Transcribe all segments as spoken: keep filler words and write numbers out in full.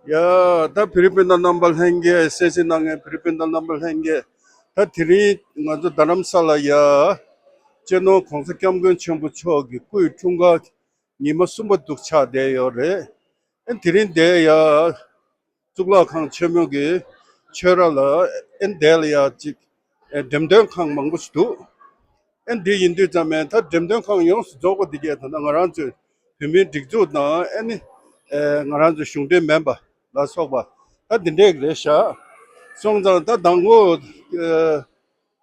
ཡ། ད་བོད་རིགས་སྤུན་ཟླ་རྣམ་པ་ལྷན་རྒྱས། གསན་གཟིགས་གནང་མཁན་བོད་རིགས་སྤུན་ཟླ་རྣམ་པ་ལྷན་རྒྱས། ད་དེ་རིང་ང་ཚོ་རྡ་རམ་ས་ལ་ཡ་སྤྱི་ནོར་༸གོང་ས་༸སྐྱབས་མགོན་ཆེན་པོ་མཆོག་གི་སྐུའི་འཁྲུངས་སྐར་ཉི་མ་གསུམ་པ་འདུག་ཆགས་བསྡད་ཡོད་རེད། ཨེ་དེ་རིང་འདིར་ཡ་གཙུག་ལག་ཁང་ཆེན་མོ་གི་ཆོས་ར་ལ་ཨེ་འདིར་ལ་ཡ་ཅིག་ཨེ་འགྲེམས་སྟོན་ཁང་མང་པོ་ཞིག་འདུག་ཨེ་འདི་ཡིན་དུས་ཙམ་ནས་ད་འགྲེམས་སྟོན་ཁང་ཡོངས་སུ་རྫོགས་པ་འདི་གས་ད་ལྟ་ང་རང་ཚོའི་བོད་མིའི་སྒྲིག་འཛུགས་དང་ཨེ་ནི་ཨེ་ང་རང་ཚོའི་གཞུང་འབྲེལ་མིན་པ་ལ་སོགས་པ་ད་འདི་འདྲས་རེད་ཤག་སོང་ཙང་ད་དང་པོ་ཨེ་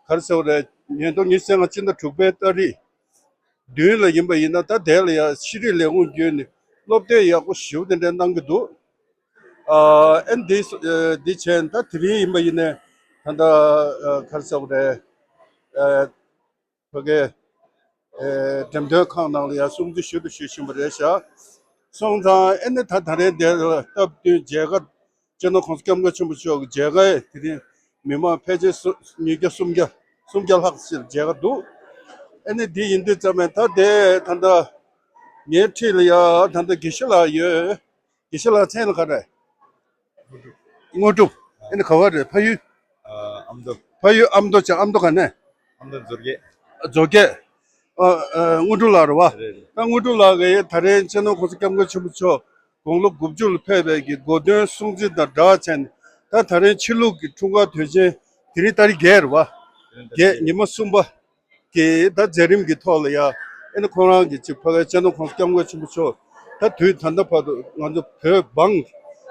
ག་རེ་ཟེར་བ་རེད། ཉིས་སྟོང་ཉི་ཤུ་རྩ་ལྔ་སྤྱི་ཟླ་དྲུག་པའི་ཏ་རིག་བདུན་ལ་ཡིན་པ་ཡིན་ན་ད་དེ་ལ་ཡང་ཤེས་རིག་ལས་ཁུངས་བརྒྱུད་ནས་སློབ་དེབ་ཡག་པོ་ཞེ་པོ་དེ་འདྲ་གནང་གི་འདུག་ཨ་ཨེ་འདི་སོ་ཨེ་འདི་བྱས་ད་དེ་རིང་ཡིན་པ་ཡིན་ནའི་ད་ལྟ་ཨ་ག་རེ་ཟེར་བ་རེད། ཨ་ཕ་གི་ཨེ་འགྲེམས་སྟོན་ཁང་ནང་ལ་ཡང་སྲུང་བརྩི་ཞུ་དང་ཞུ་བཞིན་པ་རེད་ཤག་སོང་ཙང་ཨེ་ནི་ད་ད་རེས་འདིར་སྟབས་བསྟུན་མཇལ་ཁ་སྤྱི་ནོར་༸གོང་ས་༸སྐྱབས་མགོན་ཆེན་པོ་མཆོག་གི་མཇལ་ཁ་དེ་རིང་མི་མང་ཕལ་ཆེར་སུ་ཉིས་བརྒྱ་སུམ་བརྒྱ་སུམ་བརྒྱ་ལྷག་ཅིག་མཇལ་ཁ་འདུག་ཨེ་ནི་འདི་ཡིན་དུས་ཙམ་ནས་ད་དེ་ད་ལྟ་ངའི་འཁྲིས་ལ་ཡ་ད་ལྟ་དགེ་བཤེས་ལགས་ཡོད། དགེ་བཤེས་ལགས་མཚན་ལ་ག་རེ། དངོས་གྲུབ། ཨེ་ནི་ག་བ་རེད། ཕ་ཡུལ། ཨ་ཨ་མདོ། ཕ་ཡུལ་ཨ་མདོ་ཅན། ཨ་མདོ་ག་ནས། ཨ་མདོ་མཛོད་དགེ། མཛོད་དགེ། ཨ་ཨ་དངོས་གྲུབ་ལགས་རེད་བ། རེད་རེད། ད་དངོས་གྲུབ་ལགས་ཀྱིས་ད་རེས་སྤྱི་ནོར་༸གོང་ས་༸སྐྱབས་མགོན་ཆེན་པོ་མཆོག་དགུང་ལོ་དགུ་བཅུ་ལ་ཕེབས་པའི་གི་གོ་སྟོན་སྲུང་བརྩི་དང་སྦྲགས་བྱས་ནས་ད་ད་རེས་ཕྱི་ལུགས་ཀྱི་འཁྲུངས་སྐར་དུས་ཆེན་དེ་རིང་ཏ་རིག་བརྒྱད་རེད་བ། བརྒྱད་ཉི་མ་གསུམ་པ་གི་ད་མཛད་རིམ་གྱི་ཐོག་ལ་ཡ་ཨེ་ནི་ཁོང་རང་གི་ཅིག་ཕ་གའི་སྤྱི་ནོར་༸གོང་ས་༸སྐྱབས་མགོན་ཆེན་པོ་མཆོག་ད་དུས་ད་ལྟ་བར་དུ་ང་ཚོ་བོད་འབངས་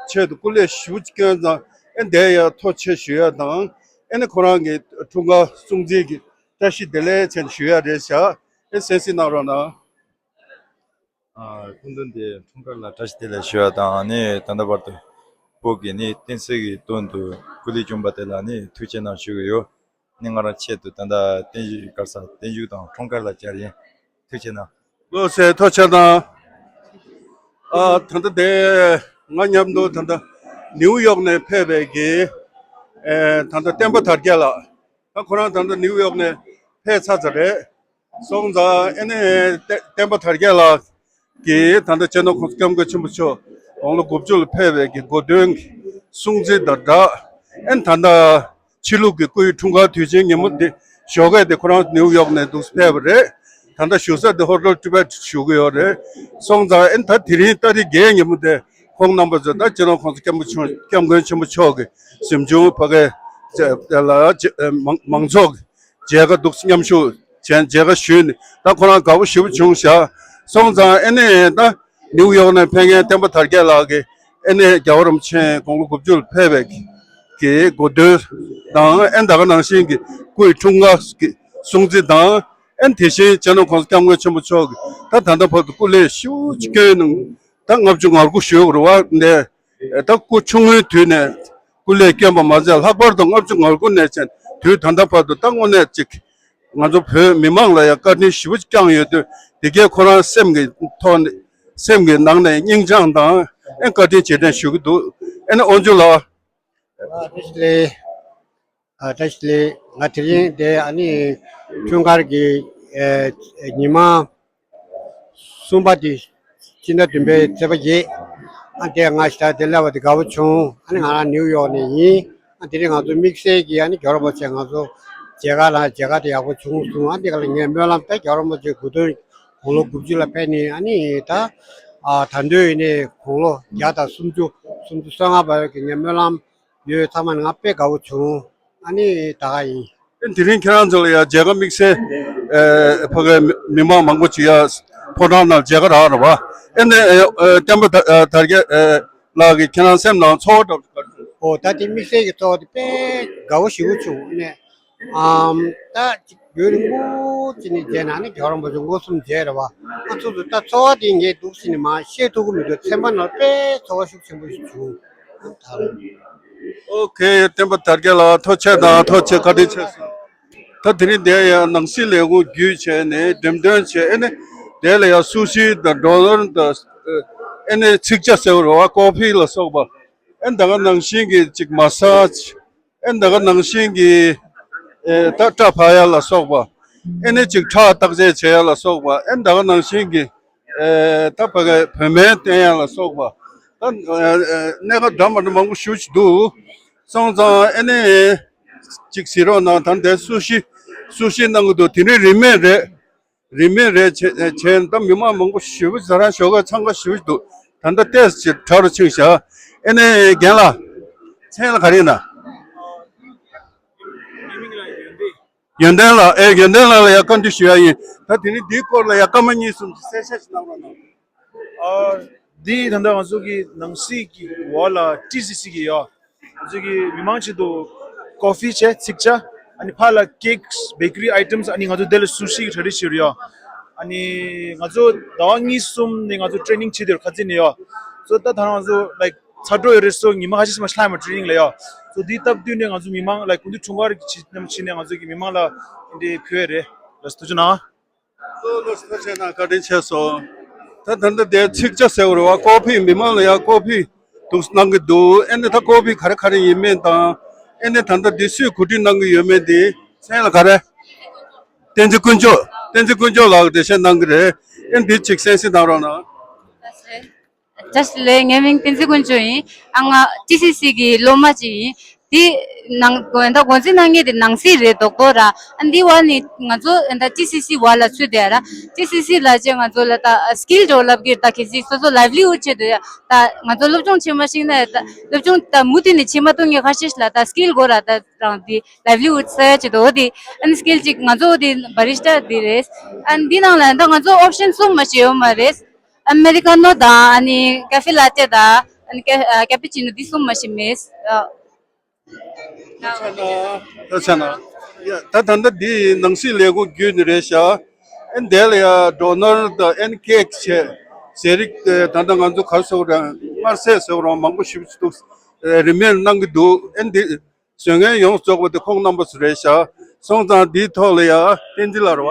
ཆེད་དུ་སྐུ་ལས་ཞེ་པོ་ཅིག་བསྐྱོན་ཙང་ཨེ་འདིར་ཡ་ཐུགས་རྗེ་ཆེ་ཞུ་ཡ་དང་ཨེ་ནི་ཁོང་རང་གི་འཁྲུངས་སྐར་སྲུང་བརྩི་གི་བཀྲ་ཤིས་བདེ་ལེགས་ཅན་ཞུ་ཡ་རེད་ཤག་ཨེ་གསན་གཟིགས་གནང་རོགས་གནང་། ཨ་སྐུ་མདུན་དེ་འཁྲུངས་སྐར་ལ་བཀྲ་ཤིས་བདེ་ལེགས་ཞུ་ཡ་དང་ནི་ད་ལྟ་བར་དུ་བོད་ཀྱི་ནི་བསྟན་སྲིད་ཀྱི་དོན་དུ་སྐུ་ལས་བསྐྱོན་པ་དེ་ལ་ནི་ཐུགས་རྗེ་གནང་ཞུ་གི་ཡོད། ནི་ང་རང་ཆེད་དུ་ད་ལྟ་བརྟན་བཞུགས་གར་ས་བརྟན་བཞུགས་དང་འཁྲུངས་སྐར་ལ་བཅར་ཡིན། ཐུགས་རྗེ་གནང་། བློ་གསལ་ཐུགས་རྗེ་གནང་། ཨ་ད་ལྟ་དེ་ང་མཉམ་དུ་ད་ལྟ་ནིའུ་ཡོག་ནས་ཕེབས་པའི་གི་ཨེ་ད་ལྟ་བསྟན་པ་དར་རྒྱས་ལགས། ད་ཁོ་རང་ད་ལྟ་ནིའུ་ཡོག་ནས་ཕེབས་ཚར་ཚར་རེད། སོང་ཙང་ཨེ་ནས་བསྟན་བསྟན་པ་དར་རྒྱས་ལགས་ཀྱིས་ད་ལྟ་སྤྱི་ནོར་༸གོང་ས་༸སྐྱབས་མགོན་ཆེན་པོ་མཆོག་དགུང་ལོ་དགུ་བཅུ་ལ་ཕེབས་པའི་གི་གོ་སྟོན་གྱི་སྲུང་བརྩི་དང་སྦྲགས་ཨེ་ད་ལྟ་ཕྱི་ལུགས་ཀྱི་སྐུའི་འཁྲུངས་སྐར་དུས་ཆེན་ཉིན་མོ་འདི་ཞོགས་ཀས་དེ་ཁོ་རང་ནིའུ་ཡོག་ནས་འདུག་སེ་ཕེབས་པ་རེད། ད་ལྟ་བཞུགས་ས་དེ་ཧོ་ཊེལ་ཊི་བེཊ་བཞུགས་ཀྱི་ཡོད་རེད། སོང་ཙང་ཨེ་ད་དེ་རིང་ཏ་རིག་བརྒྱད་ཉིན་མོ་དེ་ཁོང་རྣམ་པ་ཚོ་ད་སྤྱི་ནོར་༸གོང་ས་༸སྐྱབས་མགོན་ཆེན་པོ་མཆོག་གི་གཟིམ་ཆུང་ཕ་གའི་ལ་མང་མང་ཚོགས་ཀྱི་མཇལ་ཁ་འདུག་མཉམ་ཞུགས་བྱས་མཇལ་ཁ་ཞུས་ནས་ད་ཁོ་རང་དགའ་པོ་ཞེ་པོ་བྱུང་ཤག་སོང་ཙང་ཨེ་ནས་ད་ནིའུ་ཡོག་ནས་ཕེབས་མཁན་བསྟན་པ་དར་རྒྱས་ལགས་ཀྱིས་ཨེ་ནས་རྒྱལ་བ་རིན་པོ་ཆེ་དགུང་ལོ་དགུ་བཅུ་ལ་ཕེབས་པའི་གི་གོ་སྟོན་དང་ཨེ་ད་ག་ནང་བཞིན་གྱི་སྐུའི་འཁྲུངས་སྐར་གྱི་སྲུང་བརྩི་དང་ཨེ་དེ་བཞིན་སྤྱི་ནོར་༸གོང་ས་༸སྐྱབས་མགོན་ཆེན་པོ་མཆོག་གིས་ད་ད་ལྟ་བར་དུ་སྐུ་ལས་ཞེ་པོ་ཅིག་བསྐྱོན་གནང་། ད་ལྔ་བཅུ་ང་དགུ་ཞུ་དགོས་རེད་བ། འདི་ད་སྐུ་ཆུང་ངུའི་དུས་ནས་སྐུ་ལས་བསྐྱོན་པ་མ་ཟད་ལྷག་པར་དུ་ལྔ་བཅུ་ང་དགུ་ནས་བྱས་དུས་ད་ལྟ་བར་དུ་ད་དངོས་གནས་ཅིག་ང་ཚོ་བོད་མི་མང་ལ་ཡང་བཀའ་དྲིན་ཞེ་པོ་ཅིག་བསྐྱངས་ཡོད་དུས་དེ་གས་ཁོ་རང་སེམས་ཀྱི་ཐོག་ནས་སེམས་ཀྱི་ནང་ནས་སྙིང་བཅངས་དང་ཨེ་བཀའ་དྲིན་རྗེས་དྲན་ཞུ་གི་འདུག་ཨེ་ནས་དབང་ཕྱུག་ལགས། ཨ་བཀྲ་ཤིས་བདེ་ལེགས། ཨ་བཀྲ་ཤིས་བདེ་ལེགས། ང་དེ་རིང་དེ་ཨ་ནི་འཁྲུངས་སྐར་གྱི་ཨེ་ཉི་མ་གསུམ་པ་དེ་སྤྱི་ཟླ་བདུན་པའི་ཚེས་པ་བརྒྱད། ཨ་དེ་ང་ཞེ་དྲག་དེ་སླེབས་པ་དེ་དགའ་པོ་བྱུང་། ཨ་ནི་ང་རང་ནིའུ་ཡོག་ནས་ཡིན། ཨ་དེ་རིང་ང་ཚོ་དམིགས་བསལ་གྱི་ཨ་ནི་རྒྱལ་བ་རིན་པོ་ཆེ་ང་ཚོ་མཇལ་ཁ་ལ་མཇལ་ཁ་དེ་ཡག་པོ་བྱུང་སོང་། ཨ་དེ་ག་ལ་ངས་སྨོན་ལམ་ད་རྒྱལ་བ་རིན་པོ་ཆེ་སྐུ་མདུན་དགུང་ལོ་དགུ་བཅུ་ལ་ཕེབས་ནས་ཨ་ནི་ད་ཨ་ད་དུང་ཡིན་ནའི་དགུང་ལོ་བརྒྱ་དང་སུམ་ཅུ་སུམ་ཅུ་སོ་ལྔ་བར་གྱི་ངས་སྨོན་ལམ་ཡོད་ཚང་མ་ནི་ང་དཔེ་དགའ་བོ་བྱུང་། ཨ་ནི་ད་ག་ཡིན། ཨེ་དེ་རིང་ཁྱེད་རང་ཚོ་ལ་ཡ་མཇལ་ཁ་དམིགས་བསལ་ཨེ་ཕ་གའི་མི་མང་མང་པོ་ཅིག་ཡ་ཕོ་བྲང་ནང་མཇལ་ཁ་རག་རེད་བ། ཨེ་ནས་ཨེ་ཨེ་བསྟན་པ་དར་ཨེ་དར་རྒྱས་ཨེ་ལགས་ཀྱིས་ཁྱེད་རང་སེམས་ནང་ཚོར་བ་འདྲ་བོ་ཅིག་ག་རེ་བྱུང་། ཨོ་ད་དེ་དམིགས་བསལ་གྱི་ཚོར་བ་དེ་དཔེ་དགའ་བོ་ཞེ་པོ་བྱུང་ནས། ཨམ་ད་ཅིག་ཡུན་རིང་པོ་ཅིག་ནས་མཇལ་ན་ནི་རྒྱལ་བ་རིན་པོ་ཆེ་མགོ་གསུམ་མཇལ་རེད་བ། ང་ཚོ་ཚོ་ད་ཚོར་བ་དེ་ངས་འདུག་སེ་ནས་མ་བཤད་ཐུབ་ཀྱི་མི་འདུག་ཚན་པ་ནང་དཔེ་ཚོར་བ་ཤུགས་ཆེན་པོ་ཞིག་བྱུང་། ཨོ་ཁེ། བསྟན་པ་དར་རྒྱས་ལགས་ཐུགས་རྗེ་ཆེ་དང་ཐུགས་རྗེ་ཆེ། བཀའ་དྲིན་ཆེ་ཞུ། ད་དེ་རིང་འདིར་ཡང་ནང་སྲིད་ལས་ཁུངས་བརྒྱུད་བྱས་ནས་འགྲེམས་སྟོན་བྱས། ཨེ་ནས་དེ་ལ་ཡང་སུ་ཤི་དང་ཌོ་ནར་དང་ཨེ་ནས་ཚིག་ཇ་ཟེར་བ་རེད་བ། ཀོ་ཕི་ལ་སོགས་པ། ཨེ་ད་ག་ནང་བཞིན་གྱི་ཅིག་མ་སཱཇ། ཨེ་ད་ག་ནང་བཞིན་གྱི་ཨེ་ད་སྐྲ་ཕར་ཡ་ལ་སོགས་པ། ཨེ་ནས་ཅིག་ཁྲག་བརྟག་དཔྱད་བྱེད་ཡ་ལ་སོགས་པ། ཨེ་ད་ག་ནང་བཞིན་གྱི་ཨེ་ད་ཕ་གའི་བོད་སྨན་བསྟེན་ཡ་ལ་སོགས་པ། ད་ཨ་ཨ་གནས་སྐབས་འདྲ་མི་འདྲ་མང་པོ་ཞེ་པོ་ཅིག་འདུག་སོང་ཙང་ཨ་ནི་ཅིག་གཟིགས་རོགས་གནང་། ད་འདིར་སུ་ཤི་སུ་ཤི་གནང་གི་འདུག་དེ་རིང་རིན་མེད་རེད། རིན་མེད་རེད། བྱས་བྱས་ད་མི་མང་མང་པོ་ཞེ་པོ་ཟ་རང་ཞོགས་ཀ་འཚང་ཁ་ཞེ་པོ་ཅིག་འདུག་ད་ལྟ་ཏོག་ཙམ་གྲ་རུ་ཕྱིན་བཞག་ཨ་ནི་རྒན་ལགས། མཚན་ལ་ག་རེ་ཡིན་ན། ཡོན་ཏན་ལགས། ཨེ་ཡོན་ཏན་ལགས་ལ་ཡང་བཀའ་འདྲི་ཞུ་ཡ་ཡིན། ད་དེ་རིང་འདིའི་སྐོར་ལ་ཡང་སྐར་མ་གཉིས་གསུམ་གྱི་གསལ་བཤད་ཞིག་གནང་རོགས་གནང་། ཨ། འདི་ད་ལྟ་ང་ཚོ་གི་ནང་སྲིད་ཀྱི་འོག་ལ་ཊི་སི་སི་གི་ཡོད། ང་ཚོ་གི་མི་མང་ཆེད་དུ་ཀོ་ཕི་བྱས་ཚིག་ཇ། ཨ་ནི་ཕར་ལ་ཀེག་སི་བེ་ཀ་རི་ཨའི་ཊེམ་སི། ཨ་ནི་ང་ཚོ་དེ་ལ་སུ་ཤི་གི་གྲ་སྒྲིག་བྱས་ཡོད། ཨ་ནི་ང་ཚོ་ཟླ་བ་གཉིས་གསུམ་ནས་ང་ཚོ་ཊེ་རེ་ནིང་བྱེད་དེ་ཡོད། ཁ་ཚིག་ནས་ཡོད། སོ་ད་ད་ང་ཚོ་ལའིཀ་ཚ་དྲོད་ཡོད་རེད། སོ་ཉི་མ་ཁ་ཤས་ཤིག་མ་ཤི་ལྷག་མ་ཊེ་རེ་ནིང་ལ་ཡོད། སོ་འདི་སྟབས་བསྟུན་ནས་ང་ཚོ་མི་མང་ལའིཀ་སྐུ་མདུན་འཁྲུངས་སྐར་གྱི་ཆེད་དུ་ཕྱིན་ནས་ང་ཚོ་གི་མི་མང་ལ་འདི་འདྲའི་ཕུལ་ཡ་རེད། ལགས་སོ། ཐུགས་རྗེ་གནང་། ལགས་སོ། ཐུགས་རྗེ་གནང་། བཀའ་དྲིན་ཆེ་སོང་། ད་ད་ལྟ་དེ་ཚིག་ཇ་ཟེར་བ་རེད་བ། ཀོ་ཕི། མི་མང་ལ་ཡང་ཀོ་ཕི་འདུག་གནང་གི་འདུག་ཨ་ནི་ད་ཀོ་ཕི་ག་རེ་ག་རེ་ཡིན་མིན་དང་། ཨ་ནི་ད་ལྟ་འདི་སུས་གོ་སྒྲིག་གནང་གི་ཡོད་མེད་འདི། མཚན་ལ་ག་རེ། བསྟན་འཛིན་དཀོན་མཆོག་བསྟན་འཛིན་དཀོན་མཆོག་ལགས་འགྲེལ་བཤད་གནང་གི་རེད། ཨ་ནི་འདི་གཅིག་གསན་གཟིགས་གནང་རོགས་གནང་། བཀྲ་ཤིས་བདེ་ལེགས། ངའི་མིང་བསྟན་འཛིན་དཀོན་མཆོག་ཡིན། ཨ། ང་ཊི་སི་སི་གི་སློབ་མ་ཅིག་ཡིན། དེ་ནང་ད་འགོ་འཛིན་གནང་མཁན་དེ་ནང་སྲིད་རེད་མདོག་མདོག་ར། ཨ། འདི་བ་ནི་ང་ཚོ་ད་ཊི་སི་སི་བ་ལ་ཚུད་དེ་ར། ཊི་སི་སི་ལ་ཅེ་ང་ཚོ་ལ་ད་སི་ཀིལ་ཌི་ཝེ་ལོབ་གི་ད་གལ་སྲིད་སོ་སོ་ལའིབ་ལི་ཧུཌ་ཆེད་དུ་ཡ། ད་ང་ཚོ་སློབ་སྦྱོང་བྱེད་མ་ཤེས་ན་ད་སློབ་སྦྱོང་ད་མུ་མཐུད་ནས་བྱེད་མ་ཐུབ་མཁན་ཁ་ཤས་ཤིག་ལ་ད་སི་ཀིལ་དགོས་ར། ད་རང་དེ་ལའིབ་ལི་ཧུཌ་བསགས་ཡ་ཆེད་དུ། འོ་དེ་ཨ་ནི་སི་ཀིལ་གཅིག་ང་ཚོ་འོ་དེ་བ་རི་སི་ཊ་དེ་རེད། ཨ་ནི་འདི་ནང་ལ་ད་ང་ཚོ་ཨོབ་ཤན་གསུམ་མ་ཞིག་ཡོད་མ་རེད། ཨ་མེ་རི་ཀ་ནོ་དང་། ཨ་ནི་ཀ་ཧྥེ་ལ་ཏེ་དང་། ཨ་ནི་ཀེ་ཨ་ཀེ་པི་ཅི་ནོ་འདི་གསུམ་མ་ཞིག་མེད། ཨ། ཐུགས་རྗེ་གནང་། ཐུགས་རྗེ་གནང་། ཡ། ད་ད་ལྟ་འདི་ནང་སྲིད་ལས་ཁུངས་བརྒྱུད་ནས་རེད་ཤག་ཨ་ནི་དེ་ལ་ཡ་ཌོ་ནར་དང་ཨ་ནི་ཀེག་བྱས་ཟས་རིགས་དེ་ད་ལྟ་ང་ཚོ་ག་རེ་ཟེར་དགོས་རེད། མངར་ཟས་ཟེར་དགོས་རེད། མང་པོ་ཞེ་པོ་ཅིག་འདུག་རིན་མེད་གནང་གི་འདུག་ཨ་ནི་འདི་བཟོ་མཁན་ཡོངས་རྫོགས་པ་དེ་ཁོང་རྣམ་པ་ཚོ་རེད་ཤག་སོང་ཙང་འདིའི་ཐོག་ལ་ཡ་བསྟན་འཛིན་ལགས་རེད་བ།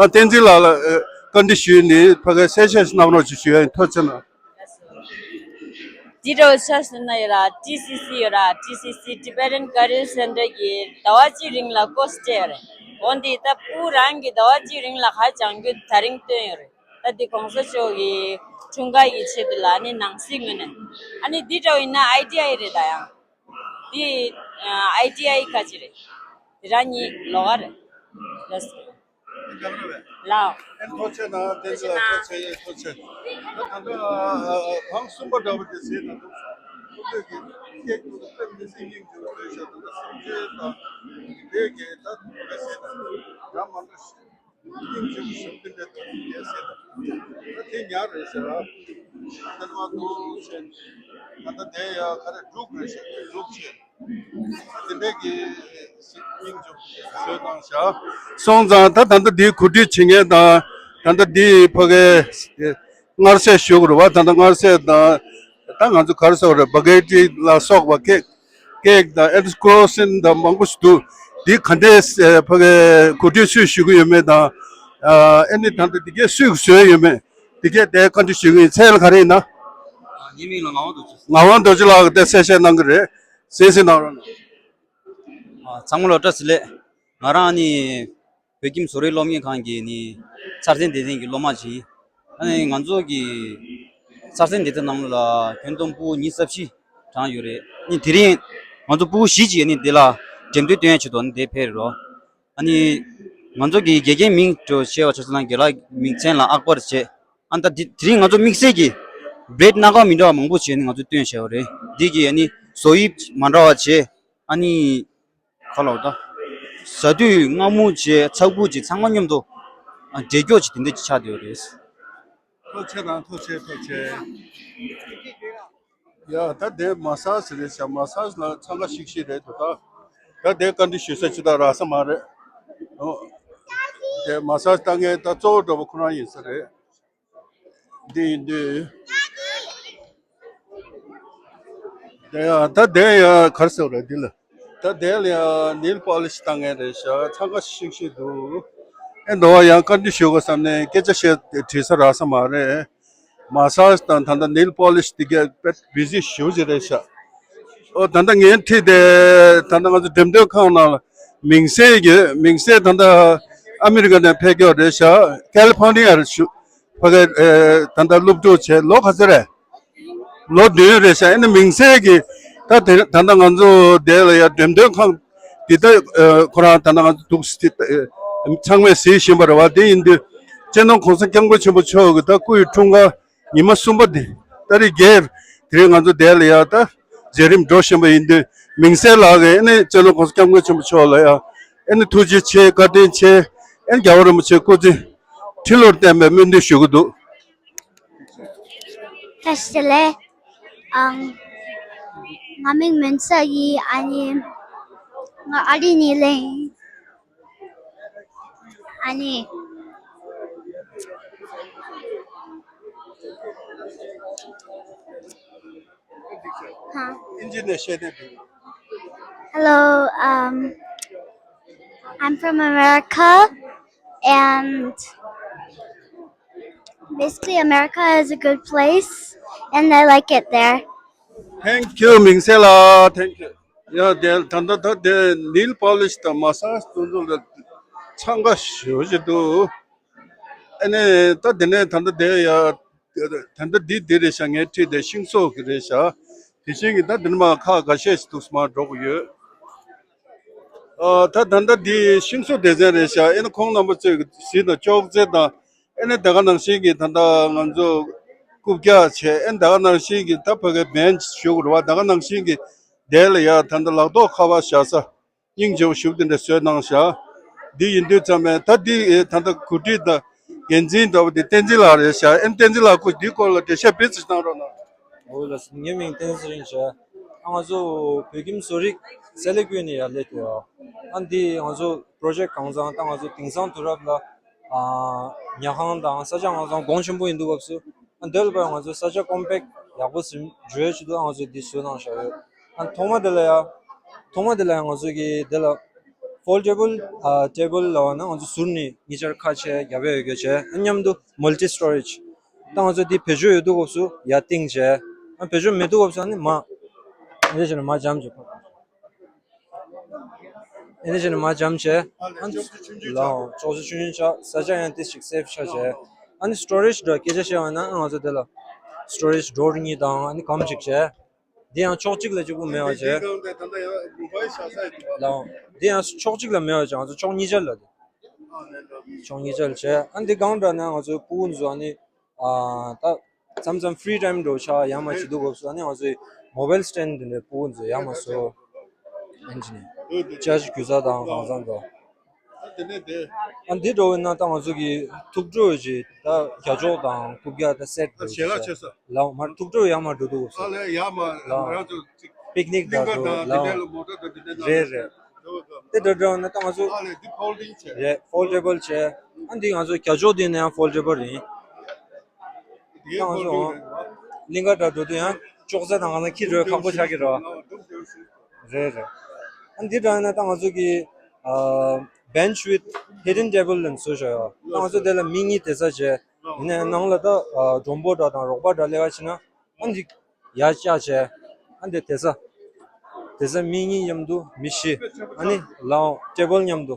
ཨ། བསྟན་འཛིན་ལགས་ལ་ཨ་བཀའ་འདྲི་ཞུས་ནས་ཕ་གིར་གསལ་བཤད་ཞིག་གནང་རོགས་ཞེས་ཞུ་ཡ་ཡིན། ཐུགས་རྗེ་གནང་། འདི་འདྲ་བོ་ཆ་བཞག་ན་ཡོད་ར། ཊི་སི་སི་ཡོད་ར། ཊི་སི་སི་Tibetan Career Center གིས་ཟླ་བ་གཅིག་རིང་ལ་ཀོར་སི་སྤྲད་ཡོད་རེད། འོན་ཏེ་ད་ཕྲུ་གུ་རང་གིས་ཟླ་བ་གཅིག་རིང་ལ་ག་རེ་སྦྱང་རྒྱུ་དེ་རིང་བཏོན་ཡོད་རེད། ད་འདི་གོང་ས་མཆོག་གི་འཁྲུངས་སྐར་གྱི་ཆེད་དུ་ལ་ནི་ནང་སྲིད་ངོས་ནས། ཨ་ནི་འདི་འདྲ་བོ་ཡིན་ན་ཨའི་ཊི་ཨའི་རེད། ད་ཡང་འདི་ཨའི་ཊི་ཨའི་ག་ཅི་རེད། དེ་རང་ཉིད་ལོགས་ཀ་རེད། ལགས་སོ། ལགས། ཨེ། ཐུགས་རྗེ་གནང་། བསྟན་འཛིན་ལགས་ཐུགས་རྗེ་གནང་། ཐུགས་རྗེ་ཆེ། ད་ད་ལྟ་ཨ་ཨ་ཨ་ཐེངས་གསུམ་པ་འདྲ་བོ་དེ་ཟེར་ན་འདུག་ཁོ་ཚོས་ཀྱི་སྐད་ཁོ་ཚོ་དཔེ་མི་སྲིད་སྙིང་རྗེ་པོ་བཟོས་ཤག་ད་ལྟ་སེམས་ཅན་དང་དེ་གས་ད་དཔེ་ཟེར་ན་ཡང་མ་འདྲ་ཞིག་སྙིང་རྗེ་པོ་ཞིག་དེ་འདྲ་ཐུག་ཡོད་ཟེར་ད། ད་དེ་ཉག་རེད་ཟེར་ར། དེ་མ་གཏོགས་བྱས་ད་ལྟ་དེ་ཡ་ག་རེ་འབྲུག་རེད་ཤག་འབྲུག་བྱས། དེ་འདྲས་ཀྱི་སྙིང་རྗེ་བཟོས་གནང་བཞག་སོང་ཙང་ད་ད་ལྟ་འདིའི་གོ་སྒྲིག་བྱེད་མཁན་དང་། ད་ལྟ་འདིའི་ཕ་གིའི་མངར་ཟས་ཞུ་དགོས་རེད་བ། ད་ལྟ་མངར་ཟས་དང་། ད་ང་ཚོ་ག་རེ་ཟེར་དགོས་རེད། སྦ་གེ་ཊི་ལ་སོགས་པ། ཀེག་ཀེག་དང་ཨེ་ནི་ཀོ་སིན་དང་མང་པོ་ཞིག་འདུག་འདི་ག་འདྲས་ཕ་གིའི་གོ་སྒྲིག་སུས་ཞུ་གི་ཡོད་མེད་དང་། ཨེ་ནི་ད་ལྟ་འདི་གས་སུས་བཟོས་ཡོད་མེད། འདི་གས་དེ་བཀའ་འདྲི་ཞུ་གི་ཡིན། མཚན་ལ་ག་རེ་ཡིན་ན། ངའི་མིང་ལ་ངག་དབང་རྡོ་རྗེ། ངག་དབང་རྡོ་རྗེ་ལགས་ཀྱིས་དེ་གསལ་བཤད་གནང་གི་རེད། གསན་གཟིགས་གནང་རོགས་གནང་། ཨ། ཚང་མ་ལ་བཀྲ་ཤིས་བདེ་ལེགས། ང་རང་ནི་བོད་ཁྱིམ་བཟོ་རིག་སློབ་གཉེར་ཁང་གི་ནི་འཆར་ཟིན་སྡེ་ཚན་གྱི་སློབ་མ་ཅིག་ཡིན། ཨ་ནི་ང་ཚོ་གི་འཆར་ཟིན་སྡེ་ཚན་ནང་ལ་ཁྱོན་བསྡོམས་ཕྲུ་གུ་ཉི་ཤུ་རྩ་བཞི་གྲངས་ཡོད་རེད། ནི་དེ་རིང་ང་ཚོ་ཕྲུ་གུ་བཞི་ཅིག་ནི་འདི་ལ་འགྲེམས་སྟོན་སྟོན་ཡ་ཆེད་དུ་ནི་འདིར་ཕེབས་རེད་རོ། ཨ་ནི་ང་ཚོ་གི་དགེ་རྒན་མིང་དུ་བྱས་པ་ཆ་བཞག་ན་རྒན་ལགས་མིང་མཚན་ལ་ཨག་པར་བྱས། ཨ། ད་དེ་དེ་རིང་ང་ཚོ་དམིགས་བསལ་གྱི་བྷི་རེཌ་སྣ་ཁ་མི་འདྲ་བ་མང་པོ་བྱས་ནས་ང་ཚོ་སྟོན་བྱས་པ་རེད། འདི་གི་ཨ་ནི་བཟོ་དབྱིབས་མ་འདྲ་བ་བྱས། ཨ་ནི་ག་ལབ་ད། བཟའ་དུས་མངར་མོ་བྱས། ཚྭ་ཁུ་བྱས། ཚང་མ་མཉམ་དུ་ཨ་འདྲེས་སྐྱོག་ཅིག་དེ་འདྲ་ཅིག་ཆགས་བསྡད་ཡོད་རེད། ཐུགས་རྗེ་གནང་། ཐུགས་རྗེ་ཆེ། ཐུགས་རྗེ་ཆེ། ཡ། ད་དེ་མ་སཱ་ཇི་རེད་ཤག་མ་སཱ་ཇི་ལ་འཚང་ཁ་ཤིག་ཤིག་རེད་འདུག་ད་ད་དེ་བཀའ་འདྲི་ཞུ་ས་ཅི་ད་རག་ས་མ་རེད། ཨོ། དེ་མ་སཱ་ཇི་ལྟ་མཁན་ད་གཙོ་བོ་འདྲ་པོ་ཁོ་རང་ཡིན་ས་རེད། འདི་ཡིན་དུས། དེ་ཡང་ད་དེ་ཡང་ག་རེ་ཟེར་བ་རེད་འདི་ལ། ད་དེ་ལ་ཡང་ནེལ་པོ་ལིཤ་བཏང་མཁན་རེད་ཤག་འཚང་ཁ་ཤིག་ཤིག་འདུག་ཨེ། འདི་བ་ཡང་བཀའ་འདྲི་ཞུ་དགོས་བསམ་ནས་སྐད་ཆ་བཤད་དྲིས་ས་རག་ས་མ་རེད། མ་སཱ་ཇི་དང་ད་ལྟ་ནེལ་པོ་ལིཤ་དེ་གས་དཔེ་བི་ཟི་ཞེ་པོ་ཅིག་རེད་ཤག་ཨོ། ད་ལྟ་ངའི་འཁྲིས་དེ་ད་ལྟ་ང་ཚོ་འགྲེམས་སྟོན་ཁང་ནང་ལ་མིང་སྲིང་གི་མིང་སྲིང་ད་ལྟ་ཨ་མི་རི་ཀ་ནས་ཕེབས་ཀྱི་ཡོད་རེད་ཤག་ཀ་ལི་ཕོར་ནི་ཡ་རུ་ཞུ། ཕ་གིར་ཨེ་ད་ལྟ་སློབ་ཕྲུག་བྱས། ལོ་ག་ཚོད་རེད། ལོ་བདུན་རེད་ཤག་ཨ་ནི་མིང་སྲིང་གི་ད་དེ་ད་ལྟ་ང་ཚོ་དེ་ལ་ཡ་འགྲེམས་སྟོན་ཁང་འདི་ད་ཁོ་རང་ད་ལྟ་ང་ཚོ་འདུག་སེ་ཚང་མས་གཟིགས་བཞིན་པ་རེད་བ། དེ་ཡིན་དུས་སྤྱི་ནོར་༸གོང་ས་༸སྐྱབས་མགོན་ཆེན་པོ་མཆོག་གི་ད་སྐུ་ཡི་འཁྲུངས་སྐར་ཉི་མ་གསུམ་པ་དེ་ཏ་རིག་བརྒྱད་དེ་རིང་ང་ཚོ་དེ་ལ་ཡ་ད་མཛད་རིམ་འགྲོ་བཞིན་པ་ཡིན་དུས་མིང་སྲིང་ལགས་ཀྱིས་ཨ་ནི་སྤྱི་ནོར་༸གོང་ས་༸སྐྱབས་མགོན་ཆེན་པོ་མཆོག་ལ་ཡ་ཨ་ནི་ཐུགས་རྗེ་ཆེ་བཀའ་དྲིན་ཆེ་ཨ་ནི་རྒྱལ་བ་རིན་པོ་ཆེ་སྐུ་ཚེ་ཁྲི་ལོར་བརྟན་པའི་སྨོན་འདུན་ཞུ་གི་འདུག་བཀྲ་ཤིས་བདེ་ལེགས། ཨང་། ང་མིང་མུན་སེལ་ཡིན། ཨ་ནི། ང་ཨ་རི་ནས་ལེན། ཨ་ནི། ཧ། ཨིན་ཇི་ནས་བཤད་དེ་འདུག Hello, um, I'm from America, and basically, America is a good place, and I like it there. Thank you, མིང་སྲིང་ལགས། Thank you. ཡ་དེ་ད་ལྟ་ད་དེ་ནེལ་པོ་ལིཤ་དང་མ་སཱཇ་དེ་ཚོ་ལ་འཚང་ཁ་ཤོར་གྱི་འདུག་ཨ་ནི་ད་དེ་ནས་ད་ལྟ་དེ་ཡ་ད་ལྟ་འདི་འདི་རེད་ཤག་ངའི་འཁྲིས་དེ་ཤིང་བཟོ་གི་རེད་ཤག་དེ་བཞིན་གྱི་ད་འདི་ནས་མར་ཁག་འགའ་ཤས་ཤིག་འདུག་སེ་མར་འགྲོ་གི་ཡོད། ཨ་ད་ད་ལྟ་འདི་ཤིང་བཟོ་སྡེ་ཚན་རེད་ཤག་ཨ་ནི་ཁོང་རྣམ་པ་ཚོས་གཟིགས་དང་ཅོག་ཙེ་དང་། ཨེ་ནས་ད་ག་ནང་བཞིན་གྱི་ད་ལྟ་ང་ཚོ་རྐུབ་བཀྱག་བྱས། ཨེ་ནས་ད་ག་ནང་བཞིན་གྱི་ད་ཕ་གའི་བེན་ཅི་ཞུ་དགོས་རེད་བ། ད་ག་ནང་བཞིན་གྱི་དེ་ལ་ཡ་ད་ལྟ་ལག་ཐོགས་ཁ་པར་བཞག་ས་སྙིང་རྗེ་པོ་ཞུ་དེ་འདྲ་བཟོས་གནང་བཞག་འདི་ཡིན་དུས་ཙམ་པས་ད་འདི་ཨེ་ད་ལྟ་གོ་སྒྲིག་དང་འགན་འཛིན་འདྲ་བོ་དེ་བསྟན་འཛིན་ལགས་རེད་ཤག་ཨེ་བསྟན་འཛིན་ལགས་ཁོ་འདིའི་སྐོར་ལ་འགྲེལ་བཤད་སྤེལ་ཙམ་གནང་རོགས་གནང་། འོ་ལགས་སོ། ངའི་མིང་བསྟན་འཛིན་རིང་ཞག་ཨ་ང་ཚོ་བོད་ཁྱིམ་བཟོ་རིག་སེ་ལི་ཀུའི་ནས་ཡར་སླེབས་ཏེ་ཡོད། ཨ་འདི་ང་ཚོ་པྲོ་ཇེཀ་གང་ཚང་ད་ང་ཚོ་དེང་སང་དུས་རབས་ལ་ཨ་ཉལ་ཁང་དང་ས་ཆ་གང་ཚང་གོང་ཆེན་པོ་ཡིན་འདུག་སྐབས་སུ་ཨ་འདི་ལ་བར་ང་ཚོ་ས་ཆ་ཀོམ་པེག་ཡག་པོ་ཟིན་འཇུ་ཡ་ཆེད་དུ་ཨ་ང་ཚོ་འདི་བཟོས་གནང་བཞག་ཡོད། ཨ་ཐོག་མ་དེ་ལ་ཡ་ཐོག་མ་དེ་ལ་ཡ་ང་ཚོ་གི་དེ་ལ་ཕོལ་ཌེ་བལ་ཨ་ཊེ་བལ་ལ་བ་ན་ང་ཚོ་ཟུར་ནས་གཉིས་ཆར་ཁ་ཕྱེ་རྒྱབ་ཡ་ཡོད་གི་བྱས་ཨ་མཉམ་དུ་མལ་ཊི་སི་ཊོ་རེཇ། ད་ང་ཚོ་འདི་བེད་སྤྱོད་ཡོད་དུས་སྐབས་སུ་ཡར་བཏིང་བྱས། ཨ་བེད་སྤྱོད་མེད་དུས་སྐབས་སུ་ཨ་ནི་མར། ཨེ་འདྲ་བྱས་ནས་མར་འཇམ་བྱས། ཨེ་འདྲ་བྱས་ནས་མར་འཇམ་བྱས། ཨ་ལའོ་ཅོག་ཙེ་ཆུང་ཆུང་ཆགས། ས་ཆ་ཡང་ཏོག་ཙམ་སེབ་ཆགས་བྱས། ཨ་ནི་སི་ཊོ་རེཇ་འདྲ་སྐད་ཆ་བཤད་པ་ན་ང་ཚོ་དེ་ལ་སི་ཊོ་རེཇ་ཌོར་གཉིས་དང་ཨ་ནི་སྒམ་གཅིག་བྱས། འདི་ཡང་ཕྱོགས་གཅིག་ལ་གཅིག་པུ་མེད་པ་བྱས། ལའོ། འདི་ཡང་ཕྱོགས་གཅིག་ལ་མེད་པ་བྱས། ང་ཚོ་ཕྱོགས་གཉིས་ཆར་ལ། ཕྱོགས་གཉིས་ཆར་བྱས། ཨ་འདི་གང་འདྲ་ན་ང་ཚོའི་ཕྲུ་གུ་ཚོ་ཨ་ནི། ཨ་ད་མཚམས་མཚམས་ཕི་རི་ཊའིམ་འདྲ་བོ་ཆགས་ཡ་མ་བྱེད་དུས་སྐབས་སུ་ཨ་ནི་ང་ཚོའི་མོ་བལ་སི་ཊེན་ཌི་འདི་འདྲའི་ཕྲུ་གུ་ཚོ་ཡ་མ་བཟོ། ཨེན་ཇི་ནས་ཅར་ཇི་རྒྱུ་ས་དང་གང་ཚང་དང་། ཨ་འདི་འདྲ་བོ་ན་ད་ང་ཚོ་གི་ཐུགས་སྤྲོ་ཡོད་ཅེས་ད་རྒྱ་ལྕོག་དང་རྐུབ་བཀྱག་ད་སེ་ཊི་འདྲ་བོ་ཞེ་དྲག་ཆེ་ས། ལའོ་མར་ཐུགས་སྤྲོ་ཡ་མ་འགྲོ་དུས་སྐབས་སུ། ཨ་ལས་ཡ་མ་ལའོ་ང་རང་ཚོ་ཅིག་པིག་ནིག་གླིང་ག་འགྲོ་དང་དེ་ལའོ་འདྲ་ལ་མོ་ཊ་དང་དེ་འདྲ་ནང་རེད་རེད། དེ་འདྲ་འདྲ་ན་ད་ང་ཚོ་ཨ་ལས་འདི་ཕོལ་ཌིང་བྱས། རེད་ཕོལ་ཌེ་བལ་བྱས། ཨ་འདི་ང་ཚོ་རྒྱ་ལྕོག་འདི་ནས་ཡང་ཕོལ་ཌེ་བལ་ཡིན། དེ་ང་ཚོ་གླིང་ག་འདྲ་འགྲོ་དུས་ཡང་ཅོག་ཙེ་དང་ང་ཚོ་ཁྱི་འགྲོ་ཁག་པོ་ཆགས་ཀྱི་རེད། རེད་རེད། ཨ་འདི་འདྲ་ན་ད་ང་ཚོ་གི་ཨ་bench with hidden table ལབ་བཟོས་བཞག་ཡོད། ད་ང་ཚོ་དེ་ལ་མི་གཉིས་བསྡད་ས་བྱས། ཡིན་ནའི་ནང་ལ་ད་ཨ་མགྲོན་པོ་འདྲ་དང་རོགས་པ་འདྲ་སླེབས་པ་བྱས་ན་ཨ་འདི་ཡར་བཀྱག་བྱས། ཨ་འདི་བསྡད་ས་བསྡད་ས་མི་གཉིས་མཉམ་དུ་མི་བཞི། ཨ་ནི་ལའོ་ཊེ་བལ་མཉམ་དུ་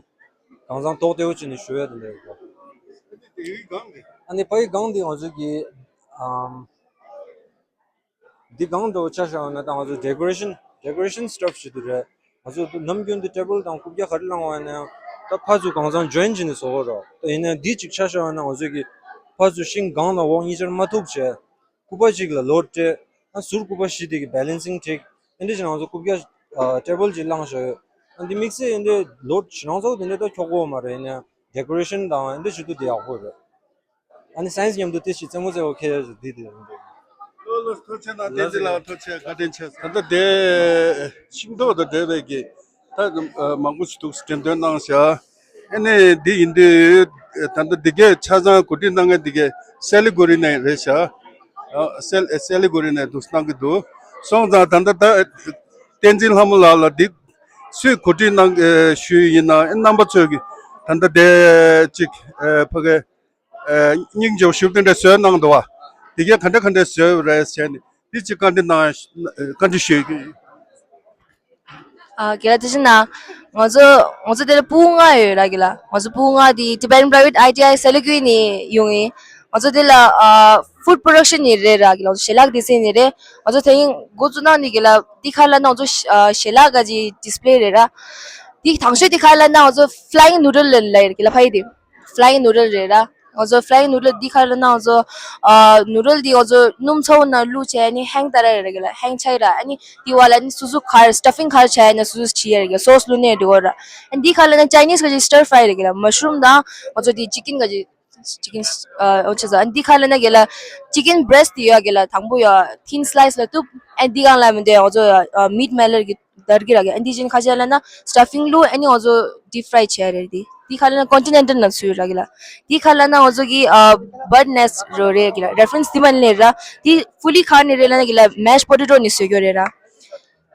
གང་ཚང་ཐོག་བདེ་པོ་བྱས་ནས་བཞུགས་ཡ་དེ་འདྲ་ཡོད། ཨ་ནི་ཕ་གི་སྒང་འདི་ང་ཚོ་གི་ཨམ། འདི་སྒང་འདྲ་བོ་ཆ་བཞག་ན་ད་ང་ཚོ་decoration decoration stuff ཞིག་ཏུ་རེད། ང་ཚོ་ནམ་རྒྱུན་དུ་ཊེ་བལ་དང་རྐུབ་བཀྱག་ག་རེ་བསླངས་པ་ཡིན་ན་ཡང་ད་ཕར་ཚུར་གང་ཚང་ཇོ་ཡིན་བྱས་ནས་བཟོ་གི་རེད། ད་ཡིན་ན་འདི་གཅིག་ཆ་བཞག་ན་ང་ཚོ་གི་ཕར་ཚུར་ཤིང་སྒང་དང་འོག་གཉིས་ཆར་མ་ཐུག་བྱས། སྐུད་པ་གཅིག་ལ་ལོཌ་སྤྲད། ཨ་ཟུར་སྐུད་པ་བཞི་དེ་གི་balancing ཊིག་ཨེ་འདྲ་བྱས་ན་ང་ཚོ་རྐུབ་བཀྱག་ཨ་ཊེ་བལ་གཅིག་བསླངས་བཞག་ཡོད། ཨ་འདི་དམིགས་བསལ་ཨེ་འདྲ་ལོཌ་ཞེ་དྲག་ཚ་པོ་དེ་འདྲ་ད་འཁྱོག་གི་ཡོད་མ་རེད། ཡིན་ན་decoration དང་ཨེ་འདྲ་བྱེད་དུས་དེ་ཡག་པོ་རེད། ཨ་ནི་སའེན་སི་མཉམ་དུ་ཏོག་ཙམ་རྩེད་མོ་རྩེ་བ་ཁེལ་ཡ་ཞིག་འདི་དེ་རེད། ལོ་ལོ་ཐུགས་རྗེ་ཆེ་གནང་། བསྟན་འཛིན་ལགས་ཐུགས་རྗེ་ཆེ། བཀའ་དྲིན་ཆེ། ད་ལྟ་དེ་ཤིང་ཏོག་དང་འབྲེལ་བའི་གི་ད་མང་པོ་ཞིག་འདུག་འགྲེམས་སྟོན་གནང་བཞག་ཨ་ནི་འདི་ཡིན་དུས་ད་ལྟ་འདི་གའི་ཆ་ཚང་གོ་སྒྲིག་གནང་མཁན་འདི་གའི་སེ་ལི་གུ་རི་ནས་རེད་བཞག་ཨ་སེ་སེ་ལི་གུ་རི་ནས་འདུག་གནང་གི་འདུག་སོང་ཙང་ད་ལྟ་ད་བསྟན་འཛིན་ལྷ་མོ་ལགས་ལ་འདི་སུས་གོ་སྒྲིག་གནང་ཞུས་ཡིན་ན་ཨ་རྣམ་པ་ཚོས་ཀྱི་ད་ལྟ་དེ་གཅིག་ཕ་གའི་སྙིང་རྗེ་པོ་ཞུ་དེ་འདྲ་བཟོས་གནང་འདུག་བ། དེ་གས་ག་འདྲ་ག་འདྲ་བཟོས་རེད་ཟེར་ནས་དེ་གཅིག་བཀའ་འདྲི་གནང་བཀའ་འདྲི་ཞུས། ཨ་རྒན་ལགས་ཐུགས་རྗེ་གནང་། ང་ཚོ་ང་ཚོ་དེ་ལ་ཕྲུ་གུ་ལྔ་ཡོད་ར་རྒན་ལགས། ང་ཚོ་ཕྲུ་གུ་ལྔ་དེ་Tibetan Private I T I སེ་ལི་གུ་ནས་ཡོང་ཡིན། ང་ཚོ་དེ་ལ་ཨ་ཕུཌ་པྲོ་ཌག་ཤན་ནི་རེད་ར་གི་ལ། ཞལ་ལག་དེ་ཚོ་ནི་རེད། ང་ཚོ་དེ་རིང་འགོ་བཙུགས་གནང་ནི་གི་ལ། དེ་ཁ་ལ་ན་ང་ཚོ་ཨ་ཞལ་ལག་ག་ཅིག་ཌིས་པི་ལེ་རེད་ར། དེ་དང་ཤོས་དེ་ཁ་ལ་ན་ང་ཚོ་ཕ་ལའིང་ནུ་ཌལ་ལ་ཡོད་གི་ལ། ཕ་ཡི་དེ་ཕ་ལའིང་ནུ་ཌལ་རེད་ར། ང་ཚོ་ཕ་ལའིང་ནུ་ཌལ་དེ་ཁ་ལ་ན་ང་ཚོ་ཨ་ནུ་ཌལ་དེ་ང་ཚོ་སྣུམ་ཚ་བོ་ནང་བླུགས་བྱས་ནི་ཧེང་ཏ་ར་རེད་གི་ལ། ཧེང་ཆ་ཡི་ར། ཨ་ནི་དེ་བ་ལ་ནི་སོ་སོ་ག་རེ་སི་ཊ་ཕིང་ག་རེ་བྱས་ན་སོ་སོ་བྱེད་ཡ་རེད་གི་ལ། སོ་སི་བླུགས་ནས་འགྲིག་གོ་ར། ཨ་ནི་དེ་ཁ་ལ་ན་ཅའི་ནིས་ག་ཅིག་སི་ཊར་ཕ་རའི་རེད་གི་ལ། མ་ཤ་རུམ་དང་ང་ཚོ་དེ་ཅི་ཀིན་ག་ཅིག་ཅི་ཀིན་ཨ་འོ་ཆ་ས། ཨ་ནི་འདི་ཁ་ལ་ན་གི་ལ་ཅི་ཀིན་བྷི་རེ་སི་ཊི་ཡོད་གི་ལ། དང་པོ་ཡོད་ཐིན་སི་ལའི་སི་ལ་གཏུབ། ཨ་ནི་འདི་གང་ལ་མི་འདོད་ང་ཚོ་མིཊ་མེ་ལར་གི་དར་གི་ར་གི། ཨ་ནི་འདི་ཅིན་ཁ་ཤས་ལ་ན་སི་ཊ་ཕིང་བླུགས། ཨ་ནི་ང་ཚོ་ཌིབ་ཕ་རའི་བྱས་རེད། འདི་འདི་ཁ་ལ་ན་ཀོན་ཊི་ནེན་ཊལ་ནང་ཚུད་ར་གི་ལ། འདི་ཁ་ལ་ན་ང་ཚོ་གི་ཨ་བར་ཌི་ནེ་སི་རོ་རེད་གི་ལ། རེ་ཕ་རེན་སི་འདི་མ་ནི་ལེ་ར། འདི་ཕུ་ལི་ཁ་ནི་རེད་ལ་ན་གི་ལ་མེ་ཤ་པོ་ཏེ་ཊོ་ནི་བཟོ་རྒྱུ་རེད་ར།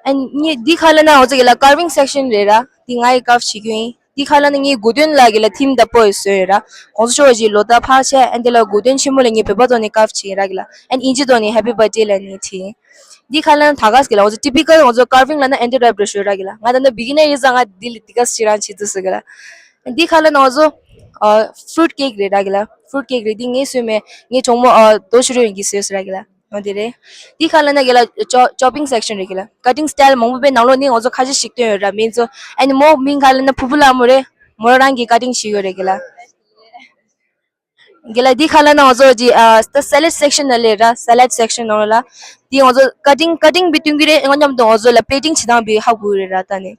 ཨ་ནི་འདི་ཁ་ལ་ན་ང་ཚོ་གི་ལ་ཀར་ཝིང་སེག་ཤན་རེད་ར། འདི་ང་ཡི་ཀར་ཝི་བྱེད་རྒྱུ་ཡིན། འདི་ཁ་ལ་ན་ངའི་དགུ་སྟོན་ལ་གི་ལ་ཐིམ་ད་པོ་ཡི་བཟོས་ཡོད་ར། གོང་ས་མཆོག་གི་ལོ་ཟླ་ཕར་བྱས། ཨ་ནི་འདི་ལ་དགུ་སྟོན་ཆེན་མོ་ལ་ངའི་བོད་པ་ཐོག་ནས་ཀར་ཝི་བྱེད་ཡིན་ར་གི་ལ། ཨ་ནི་དབྱིན་ཇི་ཐོག་ནས་ཧེ་པི་བར་ཐི་ཌེ་ལ་ནི་བྲིས་ཡིན། འདི་ཁ་ལ་ན་ད་ག་སི་གི་ལ་ང་ཚོ་ཊི་པི་ཀལ་ང་ཚོ་ཀར་ཝིང་ལ་ན་ཨན་ཊི་རེབ་རེ་ཤོད་ར་གི་ལ། ང་ད་ལྟ་བི་གི་ནར་ཡིན་ཙང་ང་འདི་ལ་འདི་ག་སི་ཅི་རང་བྱེད་དུ་སི་གི་ལ། འདི་ཁ་ལ་ན་ང་ཚོ་ཨ་ཕུ་རུ་ཊི་ཀེག་རེད་ར་གི་ལ། ཕུ་རུ་ཊི་ཀེག་རེད། འདི་ངའི་བཟོས་མེད། ངའི་གྲོགས་མོ་ཨ་རྡོ་ཤུ་རུ་ཡིན་གྱིས་བཟོས་ཟེར་ར་གི་ལ། འོ་དེ་རེད། འདི་ཁ་ལ་ན་གི་ལ་ཅོ་ཅོ་པིང་སེག་ཤན་རེད་གི་ལ། ཀ་ཊིང་སི་ཊའིལ་མང་པོ་དཔེ་ནང་ལོགས་ནས་ང་ཚོ་ཁ་ཤས་ཤིག་སྟོན་ཡོད་ར། མིང་ཚོ་ཨ་ནི་མོ་མིང་ཁ་ལ་ན་ཕུ་ཕུ་ལ་མོ་རེད། མོ་རང་གི་ཀ་ཊིང་ཤིག་ཡོད་རེད་གི་ལ། གི་ལ་འདི་ཁ་ལ་ན་ང་ཚོ་ཅི་ཨ་ད་སེ་ལེ་ཌི་སེག་ཤན་ནང་ལས་ར། སེ་ལེ་ཌི་སེག་ཤན་ནང་ལ་འདི་ང་ཚོ་ཀ་ཊིང་ཀ་ཊིང་བི་སྟོན་གི་རེད། ང་མཉམ་དུ་ང་ཚོ་ལ་པི་ལེ་ཊིང་བྱེད་སྟངས་བི་ཧ་གོ་རེད་ར། ད་ནི་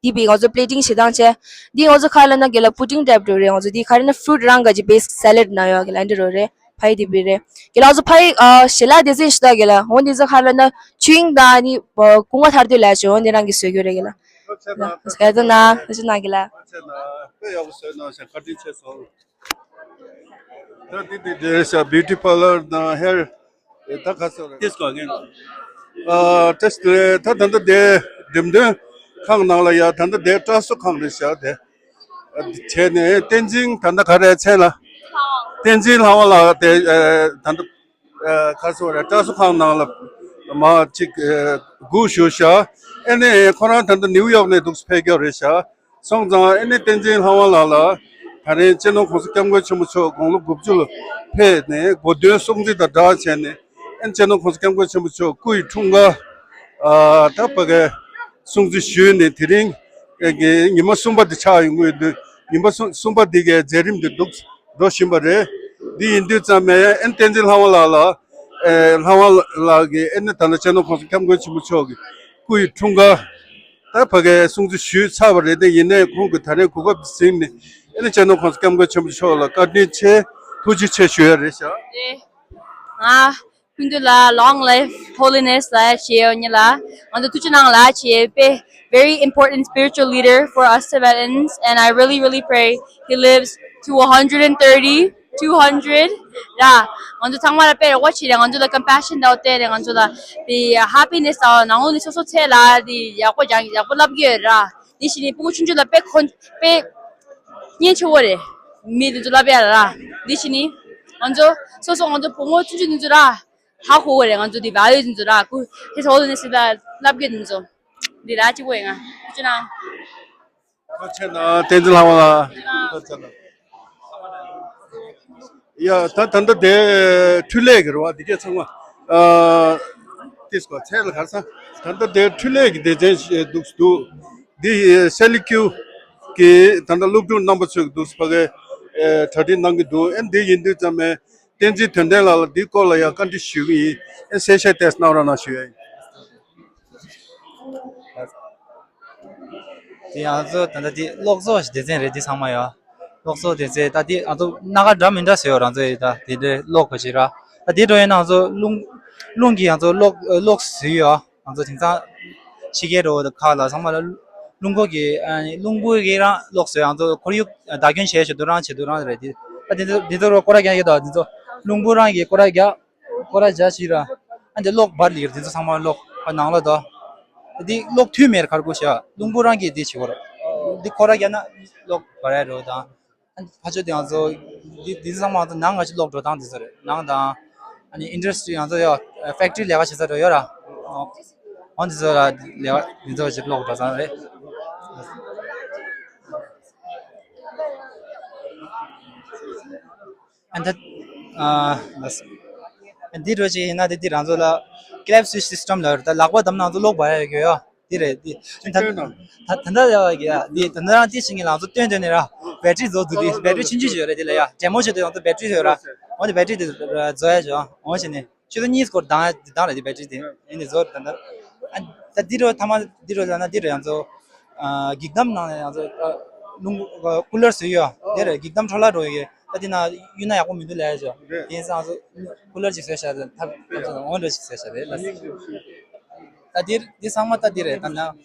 འདི་བི་ང་ཚོ་པི་ལེ་ཊིང་བྱེད་སྟངས་བྱས། འདི་ང་ཚོ་ཁ་ལ་ན་གི་ལ་པུ་ཊིང་ཊའིབ་འགྲོ་རེད། ང་ཚོ་འདི་ཁ་རེ་ན་ཕུ་རུ་ཊི་རང་ག་ཅི་བེ་སི་སེ་ལེ་ཌི་ནང་ཡོད་གི་ལ། འདི་རོ་རེད། ཕ་ཡི་འདི་བི་རེད། གི་ལ་ང་ཚོ་ཕ་ཡི་ཨ་ཞལ་ལག་དེ་ཚོ་ཞིག་ད་གི་ལ། འོ་འདི་ཚོ་ཁ་ལ་ན་ཆུ་ཡིན་ད་ནི་ཀུན་དགའ་ཐར་དུས་ལ་ཞོ་འདི་རང་གི་བཟོ་རྒྱུ་རེད་གི་ལ། ཁྱེད་ཚོ་ན་ཁྱེད་ཚོ་ན་གི་ལ། དཔེ་ཡག་པོ་བཟོས་གནང་ཞག་བཀའ་དྲིན་ཆེ་སོང་། ད་འདི་འདི་འདི་རེད་ཤག་བིའུ་ཊི་པར་ལར་དང་ཧེར། ཨེ་ད་ག་ཚོད་རེད། ཏིས་གོ་ངན་གོ། ཨ་ཏིས་རེད། ད་ད་ལྟ་དེ་འགྲེམས་སྟོན་ཁང་ནང་ལ་ཡ། ད་ལྟ་དེ་བཀྲ་གསོ་ཁང་རེད་ཤག་དེ་ཨ་བྱས་ནས་བསྟན་འཛིན་ད་ལྟ་ག་རེ་མཚན་ལ། བསྟན་འཛིན་ལྷ་དབང་ལགས་དེ་ཨ་ད་ལྟ་ཨ་ག་ཚོད་རེད། བཀྲ་གསོ་ཁང་ནང་ལ་མ་ཅིག་ཨ་སྒུག་བཞུགས་ཤག་ཨེ་ནས་ཁོ་རང་ད་ལྟ་ནིའུ་ཡོག་ནས་འདུག་སེ་ཕེབས་རྒྱུ་རེད་ཤག་སོང་ཙང་ཨེ་ནི་བསྟན་འཛིན་ལྷ་དབང་ལགས་ལ་ད་རིང་སྤྱི་ནོར་༸གོང་ས་༸སྐྱབས་མགོན་ཆེན་པོ་མཆོག་དགུང་ལོ་དགུ་བཅུ་ལ་ཕེབས་ནས་གོ་སྟོན་སྲུང་བརྩི་དང་སྦྲགས་བྱས་ནས། ཨེ་ནི་སྤྱི་ནོར་༸གོང་ས་༸སྐྱབས་མགོན་ཆེན་པོ་མཆོག་སྐུ་ཡི་འཁྲུངས་སྐར་ཨ་ད་ཕ་གའི་སྲུང་བརྩི་ཞུས་ནས། དེ་རིང་ཨེ་གི་ཉི་མ་གསུམ་པ་དེ་ཆགས་ཡོང་གི་ཡོད་དུས། ཉི་མ་གསུམ་གསུམ་པ་དེ་གའི་མཛད་རིམ་དེ་འདུག་འགྲོ་བཞིན་པ་རེད། འདི་ཡིན་དུས་ཙམ་ནས་ཨེ་ནི་བསྟན་འཛིན་ལྷ་དབང་ལགས་ལ་ཨེ་ལྷ་དབང་ལགས་ཀྱིས་ཨེ་ནི་ད་ལྟ་སྤྱི་ནོར་༸གོང་ས་༸སྐྱབས་མགོན་ཆེན་པོ་མཆོག་གི་སྐུ་ཡི་འཁྲུངས་སྐར་ད་ཕ་གའི་སྲུང་བརྩི་ཞུས་ཚར་བ་རེད། དེ་ཡིན་ནའི་ཁོང་གིས་ད་རེས་གོ་སྐབས་འདི་ཟིན་ནས་ཨེ་ནི་སྤྱི་ནོར་༸གོང་ས་༸སྐྱབས་མགོན་ཆེན་པོ་མཆོག་ལ་བཀའ་དྲིན་ཆེ་ཐུགས་རྗེ་ཆེ་ཞུ་ཡ་རེད་ཤག་ང་ཕུན་དུ་ལ་long life holiness ལ་ཞེས་ཡོད་ཉིད་ལ་ང་ཚོ་ཐུགས་ཆུ་ནང་ལ་ཞེས་པའི་very important spiritual leader for us Tibetans, and I really, really pray he lives to one hundred and thirty, two hundred ར། ང་ཚོ་ཚང་མ་ལ་དཔེ་རོགས་པ་བྱེད་རེད། ང་ཚོ་ལ་compassion དང་བསྟན་རེད། ང་ཚོ་ལ་དེ་happiness དང་ནང་ལོགས་ནས་སོ་སོ་ཚེ་ལ་དེ་ཡག་པོ་སྦྱང་ཡག་པོ་ལབ་ཀྱི་ཡོད་ར། དེ་བཞིན་ནི་སྤུ་གུ་ཆུང་ཆུང་ལ་དཔེ་ཁོ་དཔེ་སྙིང་རྗེ་པོ་རེད། མི་དེ་ཚོ་ལབ་ཡ་ལ་ར། དེ་བཞིན་ནི་ང་ཚོ་སོ་སོ་ང་ཚོ་བུ་མོ་ཆུང་ཆུང་དེ་ཚོ་ར་ཧ་གོ་གི་རེད། ང་ཚོ་དེ་བ་ཡོད་དེ་ཚོ་ར་ཁུ་དེ་ཚོ་ལ་ནི་སི་ལ་ལབ་ཀྱི་དེ་ཚོ་འདི་ར་གཅིག་པོ་ཡིན། ང་ཁུ་ཆུ་ནང་། ཐུགས་རྗེ་ཆེ་གནང་། བསྟན་འཛིན་ལྷ་དབང་ལགས། ཐུགས་རྗེ་ཆེ་གནང་། ཡ་ད་ད་ལྟ་དེ་འཕྲུལ་ལས་ཀྱི་རེད་བ། འདི་གས་ཚང་མ་ཨ་ཏིས་གོ་ཚད་ལ་གར་ས། ད་ལྟ་དེ་འཕྲུལ་ལས་ཀྱི་སྡེ་ཚན་ཞིག་འདུག་འདུག་འདི་སེ་ལི་ཀིའུ་གི་ད་ལྟ་སློབ་ཕྲུག་རྣམ་པ་ཚོས་འདུག་ཕ་གའི་ཨེ་གྲ་སྒྲིག་གནང་གི་འདུག་ཨེ་འདི་ཡིན་དུས་ཙམ་ནས་བསྟན་འཛིན་དོན་ལྡན་ལགས་ལ་འདིའི་སྐོར་ལ་ཡང་བཀའ་འདྲི་ཞུ་གི་ཡིན། ཨེ་གསལ་བཤད་ཏོག་ཙམ་གནང་རོགས་གནང་ཞུ་ཡ་ཡིན། དེ་ང་ཚོ་ད་ལྟ་དེ་གློག་བཟོ་སྡེ་ཚན་རེད། དེ་ཚང་མ་ཡོད། གློག་བཟོ་སྡེ་ཚན་ད་དེ་ང་ཚོ་སྣ་ཁ་འདྲ་མི་འདྲ་བཟོས་ཡོད། རང་ཚོ་ཡི་ད་དེ་འདྲའི་གློག་ག་ཅིག་ར། ད་དེ་འགྲོ་ཡིན་ན་ང་ཚོ་རླུང་རླུང་གིས་ང་ཚོ་གློག་གློག་བཟོས་ཡོད། ང་ཚོ་དེང་སང་ཕྱི་རྒྱལ་འགྲོ་བ་ཁག་ལ་ཚང་མ་ལ་རླུང་འཁོར་གྱི་ཨ་ནི་རླུང་བུ་གིས་རང་གློག་བཟོས། ང་ཚོ་ཁོར་ཡུག་བདག་སྐྱོང་བྱས་བྱེད་དུ་རང་བྱེད་དུ་རང་རེད་དེ། ད་དེ་ཚོ་དེ་ཚོ་རོ་སྐོར་ར་རྒྱག་ཡོད་དོ། དེ་ཚོ་རླུང་བུ་རང་གིས་སྐོར་ར་རྒྱག་སྐོར་ར་རྒྱག་ཞིག་ར། ཨ་འདི་གློག་འབར་ལིར་དེ་ཚོ་ཚང་མ་གློག་ཨ་ནང་ལ་དོ། འདི་གློག་མཐུད་མེར་ཁར་ཀུ་ཤ་རླུང་བུ་རང་གིས་འདི་བྱེད་གོ་ར། འདི་སྐོར་ར་རྒྱག་ན་གློག་འབར་ཡ་རོ་དང་། ཨ་ཕ་ཆོས་དེ་ང་ཚོ་འདི་འདི་ཚང་མ་ང་ཚོ་ནང་ང་ཅིག་གློག་འགྲོ་སྟངས་འདི་ཚོ་རེད། ནང་དང་ཨ་ནི་ཨིན་ཌ་སི་ཊི་རི་ང་ཚོ་ཡོད། ཕེག་ཊི་རི་ལས་ཀ་བྱེད་ས་རེད་ཡོད་ར། འོ་འདི་ཚོ་ལ་ལས་ཀ་འདི་ཚོ་ཅིག་གློག་འགྲོ་སྟངས་རེད། ཨ་ད་ ཨ་ལགས་སོ། འདི་འདྲ་ཅིག་ཡིན་ན་དེ་འདི་རང་ཚོ་ལ་ཀི་ལེབ་སུའིཆ་སིས་ཊམ་ལབ་རེད། ད་ལག་པ་བསྡམས་ན་ང་ཚོ་གློག་འབར་ཡ་ཡོད་ཡ། འདི་རེད་འདི། ད་ད་ད་ལྟ་ཡ་གི་ཡ་འདི་ད་ལྟ་རང་དེ་བཞིན་གྱི་ལ་ང་ཚོ་སྟོན་སྟོན་ནས་ར། བེ་ཊི་རི་བཟོ་འདུག་དེ་བེ་ཊི་རི་ཆུང་ཆུང་ཞིག་ཡོད་རེད། དེ་ལ་ཡ་ཌེ་མོ་བྱེད་དུས་ང་ཚོ་བེ་ཊི་རི་ཡོད་ར། འོ་དེ་བེ་ཊི་རི་དེ་བཟོ་ཡ་བྱོས། འོ་བྱས་ནས་ཆུ་ཚོད་གཉིས་སྐོར་བཏང་ཡ་བཏང་རེད། དེ་བེ་ཊི་རི་དེ་ཡིན་ནས་བཟོ་རེད་ད་ལྟ། ཨ་ད་འདི་འདྲ་ཐ་མ་འདི་འདྲ་ལབ་ན་འདི་འདྲ་ཡང་ཚོ། ཨ་འགྱིག་དམ་ནང་ནས་ཡང་ཚོ་ཨ་རླུང་ཨ་ཀུ་ལར་བཟོས་ཡོད། དེ་རེད། འགྱིག་དམ་འཕྲོ་བརླག་འགྲོ་ཡོད། ད་འདི་ན་གཡུག་ན་ཡག་པོ་མི་འདུག་ལབ་ཡ་ཅིག་ཡོད། དེ་ཡིན་ཙང་ཚོ་ཀུ་ལར་ཅིག་བཟོས་བཞག་རེད། ཐབས་ཐབས་ཚང་འོ་འདྲ་ཅིག་བཟོས་བཞག་རེད་ལ། ད་འདིར་འདི་ཚང་མ་ད་འདི་རེད། ད་ན་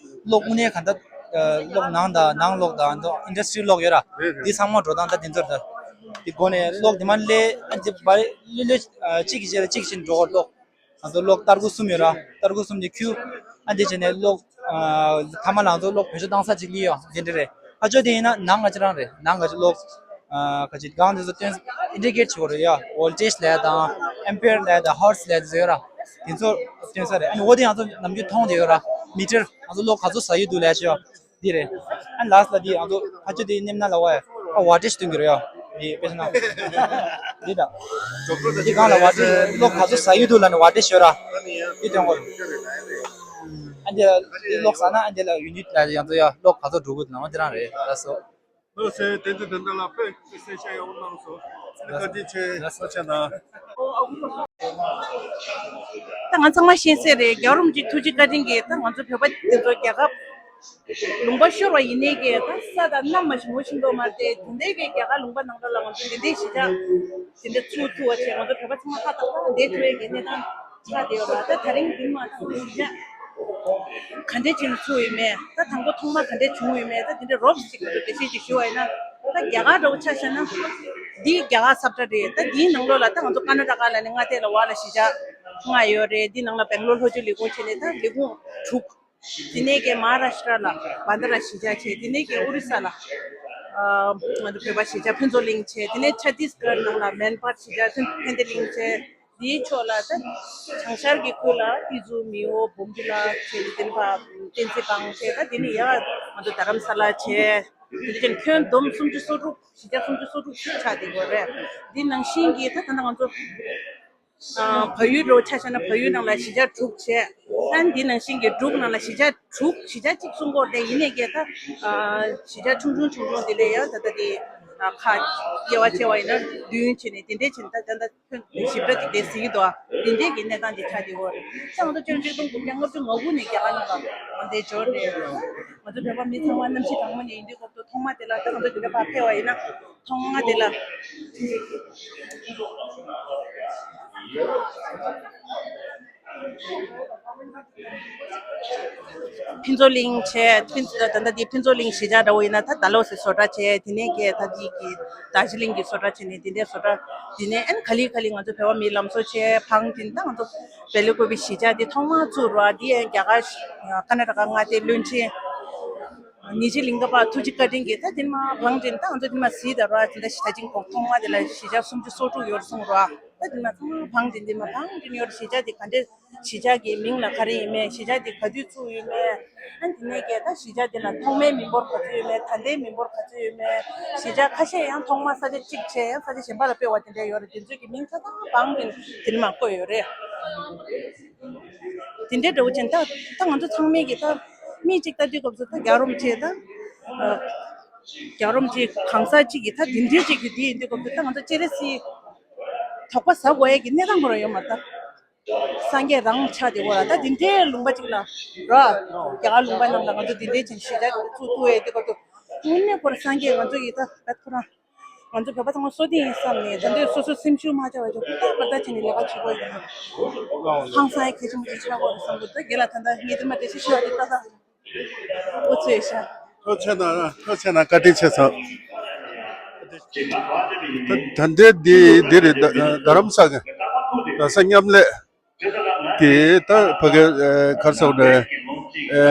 གློག་དངོས་གནས་ག་འདྲ་ཨ་གློག་ནང་དང་ནང་གློག་དང་ཨ་ནི་ཨིན་ཌ་སི་ཊི་རི་གློག་ཡོད་ར། འདི་ཚང་མ་འགྲོ་སྟངས་ད་འདི་ཚོ་རེད། ད་འདི་སྒོ་ནས་གློག་འདི་མ་སླེབས་ཨ་འདི་བར་ལྷོད་ལྷོད་ཨ་གཅིག་གི་རྗེས་ལ་གཅིག་བཞིན་འགྲོ་གློག་ང་ཚོ་གློག་ཏར་ཁུ་གསུམ་ཡོད་ར། ཏར་ཁུ་གསུམ་དེ་ཁྱུ། ཨ་འདི་བྱས་ནས་གློག་ཨ་ཐ་མ་ལ་ང་ཚོ་གློག་བེད་སྤྱོད་བཏང་ས་གཅིག་ལི་ཡོད་འདི་འདྲ་རེད། ཕར་ཕྱོགས་དེ་ཡིན་ན་ནང་ག་ཅི་རང་རེད། ནང་ག་ཅི་གློག་ཨ་ག་ཅི་སྒང་དེ་ཚོ་སྟོན་ཨིན་ཌི་ཀེ་ཊི་བྱེད་དགོས་རེད་ཡ། ཝོལ་ཊེ་ཇི་ལབ་དང་ཨེམ་པེར་ལབ་དང་ཧར་ཊི་ལབ་དེ་ཚོ་ཡོད་ར། དེ་ཚོ་སྟོན་ས་རེད། ཨ་ནི་འོ་དེ་ང་ཚོ་ནམ་རྒྱུན་མཐོང་དེ་ཡོད་ར། མི་ཊར་ང་ཚོ་གློག་ག་ཚོད་ཟ་ཡི་འདུག་ལབ་ཤོག་འདི་རེད། ཨ་ལ་སི་ཊི་ལ་འདི་ང་ཚོ་ཕར་ཕྱོགས་དེ་མནན་ན་ལ་བ་ཡ། ཨ་ཝ་ཊེ་ཇི་སྟོན་གྱི་རེད་ཡ། འདི་དཔེ་ན་འདི་ད་འདི་སྒང་ལ་ཝ་ཊེ་ཇི་གློག་ག་ཚོད་ཟ་ཡི་འདུག་ལབ་ནས་ཝ་ཊེ་ཇི་ཡོད་ར། འདི་སྟོན་གོ། ཨ་འདི་འདི་གློག་ཟ་ན་ཨ་འདི་ལ་ཡུ་ནིཊ་ལ་ཡང་ཚོ་ཡ་གློག་ག་ཚོད་འགྲོ་གི་འདུག་ལབ་འོ་དེ་རང་རེད། ལགས་སོ། ལགས་སེ། དེ་ཚོ་དེ་འདྲ་ལ་དཔེ་གསལ་ཆ་ཡག་པོ་གནང་སོང་། བཀའ་དྲིན་ཆེ། ལགས་སོ། ཐུགས་རྗེ་གནང་། ད་ང་ཚང་མ་ཤེས་གསལ་རེད། རྒྱལ་བ་རིན་པོ་ཆེའི་ཐུགས་རྗེ་བཀའ་དྲིན་གྱིས་ད་ང་ཚོ་བོད་པ་དེ་ཚོ་རྒྱལ་ཁབ་ལུང་པ་ཤོར་བ་ཡིན་ནའི་གི་ད་ས་དང་གནམ་མ་ཞིག་ངོ་ཤེས་མདོག་མ་བལྟས། དེ་འདྲའི་གི་རྒྱ་གར་ལུང་པ་ནང་ལོགས་ལ་ང་ཚོ་དེ་འདྲའི་གཞིས་ཆགས་དེ་འདྲ་ཚུགས་ཐུབ་པ་བྱས། ང་ཚོ་བོད་པ་ཚང་མ་ཧ་ཏག་ཏག་བསྡད་ཐུབ་ཡས་ཀྱི་གནས་སྟངས་ཆགས་བསྡད་ཡོད་རེད། ད་ད་རིང་འདི་མ་ཐག་གཞིས་ཆགས་ག་འདྲས་བྱས་ནས་ཚུགས་ཡོད་མེད། ད་དང་པོ་ཐོག་མ་ག་འདྲས་བྱུང་ཡོད་མེད། ད་དེ་འདྲའི་རོབ་ཅིག་ང་ཚོ་འགྲེལ་བཤད་ཅིག་ཞུ་བ་ཡིན་ན། ད་རྒྱ་གར་འདྲ་བོ་ཆ་བཞག་ན་འདི་རྒྱ་གར་ས་ཁྲ་རེད། ད་འདིའི་ནང་ལོགས་ལ་ད་ང་ཚོ་ཀར་ནཱ་ཊ་ཀ་ལ་ནི་མངའ་སྡེ་ལ་བ་ལ་གཞིས་ཆགས་ལྔ་ཡོད་རེད། འདི་ནང་ལ་སྦེང་ལོར་ལྷོ་ཕྱོགས་ལས་ཁུངས་བྱས་ནས་ད་ལས་ཁུངས་དྲུག་དེ་ནས་ཀྱི་མ་ཧཱ་རཱ་ཤི་ཏྲ་ལ་བན་དྷ་ར་གཞིས་ཆགས་བྱས། དེ་ནས་ཀྱི་ཨོ་རི་ས་ལ་ཨ་ང་ཚོ་བོད་པ་གཞིས་ཆགས་ཕུན་ཚོགས་གླིང་བྱས། དེ་ནས་ཆ་ཏིས་གྷར་ནང་ལ་མན་པར་གཞིས་ཆགས་ཕན་བདེ་གླིང་བྱས། དེའི་ཕྱོགས་ལ་ད་བྱང་ཤར་གྱི་ཁུལ་ལ་ཏི་ཛུ་མེ་ཨོ་བུམ་བི་ལ་བྱས། དེ་ནས་ཕ་བསྟན་འཛིན་སྒང་བྱས། ད་དེ་ནས་ཡ་ང་ཚོ་རྡ་རམ་ས་ལ་བྱས། དེ་ནས་ཁྱོན་བསྡོམས་སུམ་ཅུ་སོ་དྲུག་གཞིས་ཆགས་སུམ་ཅུ་སོ་དྲུག་ཞིག་ཆགས་བསྡད་ཡོད་རེད། འདི་ནང་བཞིན་གྱི་ད་ད་ལྟ་ང་ཚོ་ཨ་བལ་ཡུལ་འདྲ་བོ་ཆ་བཞག་ན་བལ་ཡུལ་ནང་ལ་གཞིས་ཆགས་དྲུག་བྱས། ཨ་འདི་ནང་བཞིན་གྱི་འབྲུག་ནང་ལ་གཞིས་ཆགས་དྲུག་གཞིས་ཆགས་གཅིག་གསུང་གི་ཡོད་རེད། ཡིན་ནའི་གི་ད་ཨ་གཞིས་ཆགས་ཆུང་ཆུང་ཆུང་ཆུང་དེ་ལས་ཡང་ད་ལྟ་དེ་ཨ་ཁ་དབྱེ་བ་ཕྱེ་བ་ཡིན་ན་བདུན་བྱས་ནས་དེ་འདྲས་བྱས་ནས་ད་ད་ལྟ་ཁྱོན་ཞིབ་ཕྲ་ཅིག་དེ་གཟིགས་ཀྱི་འདུག་དེ་འདྲས་ཀྱི་གནས་སྟངས་དེ་ཆགས་བསྡད་ཡོད་རེད། ད་ང་ཚོ་ཆུ་ཚོད་ཆིག་སྟོང་དགུ་བརྒྱ་ལྔ་བཅུ་ང་དགུ་ནས་རྒྱ་གར་ནང་ལ་ང་ཚོའི་འབྱོར་ནས་ང་ཚོ་བོད་པ་མི་ཚང་མ་གནམ་གཤིས་གྲང་མོ་ནས་ཡིན་དུས་སྐབས་སུ་ཐོག་མ་དེ་ལ་ད་ང་ཚོ་འདི་འདྲ་ཕར་ཕེབས་པ་ཡིན་ན་ཐོག་མ་དེ་ལ་ཕུན་ཚོགས་གླིང་བྱས། ཕུན་ད་ལྟ་འདི་ཕུན་ཚོགས་གླིང་གཞིས་ཆགས་འདྲ་བོ་ཡིན་ན་ད་ད་ལོ་སི་བཟོ་གྲྭ་བྱས། དེ་ནས་ཀྱི་ད་འདི་གི་རྡོ་རྗེ་གླིང་གི་བཟོ་གྲྭ་བྱས་ནས་དེ་འདྲའི་བཟོ་གྲྭ་དེ་ནས་ཨན་ག་ལེ་ག་ལེ་ང་ཚོ་བོད་པ་མིའི་ལམ་བཟོ་བྱས། བང་དེ་ད་ང་ཚོ་བེ་ལེ་ཀོ་བི་གཞིས་ཆགས་དེ་ཐོག་མ་བཙུགས་རོགས་འདི་ཡང་རྒྱ་གར་ཀར་ནཱ་ཊ་ཀ་མངའ་སྡེའི་བློན་ཆེན་ཉི་ཇི་ལིང་ག་པ་ཐུགས་རྗེ་བཀའ་དྲིན་གྱིས་ད་དེ་མ་བང་དེ་ད་ང་ཚོ་དེ་མ་གཟིགས་ད་རོགས་དེ་འདྲ་ཞིག་ད་ཅིང་གོ་ཐོག་མ་དེ་ལ་གཞིས་ཆགས་སུམ་ཅུ་སོ་དྲུག་ཡོད་གསུངས་རོགས། ད་དེ་མ་ཚང་མ་བང་དེ་འདི་མ་བང་དེ་ཡོད་གཞིས་ཆགས་དེ་ག་འདྲས། གཞིས་ཆགས་ཀྱི་མིང་ལ་ག་རེ་ཡིན་མེད། གཞིས་ཆགས་འདི་ག་དུས་བཙུགས་ཡོད་མེད། ཨ་དེ་ནས་ཀྱི་ད་གཞིས་ཆགས་འདི་ལ་ཐོག་མའི་མི་འབོར་ག་ཚོད་ཡོད་མེད། ད་ལྟའི་མི་འབོར་ག་ཚོད་ཡོད་མེད། གཞིས་ཆགས་ཁ་ཤས་ཡང་ཐོག་མ་ས་ཆ་གཅིག་བྱས་ཡང་ས་ཆ་གཞན་པ་ལ་སྤེལ་བ་དེ་འདྲ་ཡོད་རེད། དེ་ཚོའི་གི་མིང་ཆ་ཚང་བང་གི་དེ་ནས་མར་བཀོད་ཡོད་རེད། དེ་འདྲའི་འདྲ་བོ་ཅན་ད་ད་ང་ཚོ་ཚང་མས་ཀྱི་ད་མི་གཅིག་ལྟ་དུས་སྐབས་སུ་ད་རྒྱལ་རོམ་ཆེ་ད་རྒྱལ་རོམ་ཆེ་གང་ཟག་གཅིག་གི་ད་དེ་འདྲའི་གཅིག་གི་དེ་ཡིན་དུས་སྐབས་སུ་ད་ང་ཚོ་སྤྱན་རས་གཟིགས་དོགས་པ་ཟ་དགོས་ཡས་ཀྱི་གནས་སྟངས་ཁོ་རང་ཡོད་མ་རེད་ད། སངས་རྒྱས་རང་ཆགས་དེ་གོ་ལ་ད་དེ་འདྲའི་ལུང་པ་གཅིག་ལ་ར། རྒྱ་གར་ལུང་པ་རྣམས་ལ་ང་ཚོ་དེ་འདྲའི་ཅིག་གཞིས་ཆགས་བཙུགས་ཐུབ་ཡས་དེ་གོ་ཏོ། དངོས་གནས་ཁོ་ར་སངས་རྒྱས་ང་ཚོ་ཡི་ད་ད་ཁོ་རང་ང་ཚོ་བོད་པ་ཚང་མ་བསོད་བདེ་ཡིན་བསམ་ནས་ད་འདོད་སོ་སོ་སེམས་ཤུགས་མ་ཆག་པ་ཅིག་ཧུར་ཐག་འབད་ཐག་བྱས་ནས་ལས་ཀ་བྱེད་དགོས་ཡིན། ཧང་སང་ཡས་གལ་ཆེན་པོ་ཅིག་ཆགས་དགོས་རེད་བསམ་གི་འདུག་རྒན་ལགས་ད་ལྟ་ངས་དེ་མ་འགྲེལ་བཤད་ཞུ་བ་དེ་ལྟ་ས། འོ་ཚོད་ཤ། ཐུགས་རྗེ་གནང་། ཐུགས་རྗེ་གནང་། བཀའ་དྲིན་ཆེ་སོང་། ད་ད་ལྟའི་འདི་འདི་རེད། རྡ་རྡ་རམ་ས་གི་རྡ་ས་མཉམ་ལས་ཀྱི་ད་ཕ་གི་ཨ་ག་རེ་ཟེར་དགོས་རེད། ཨ་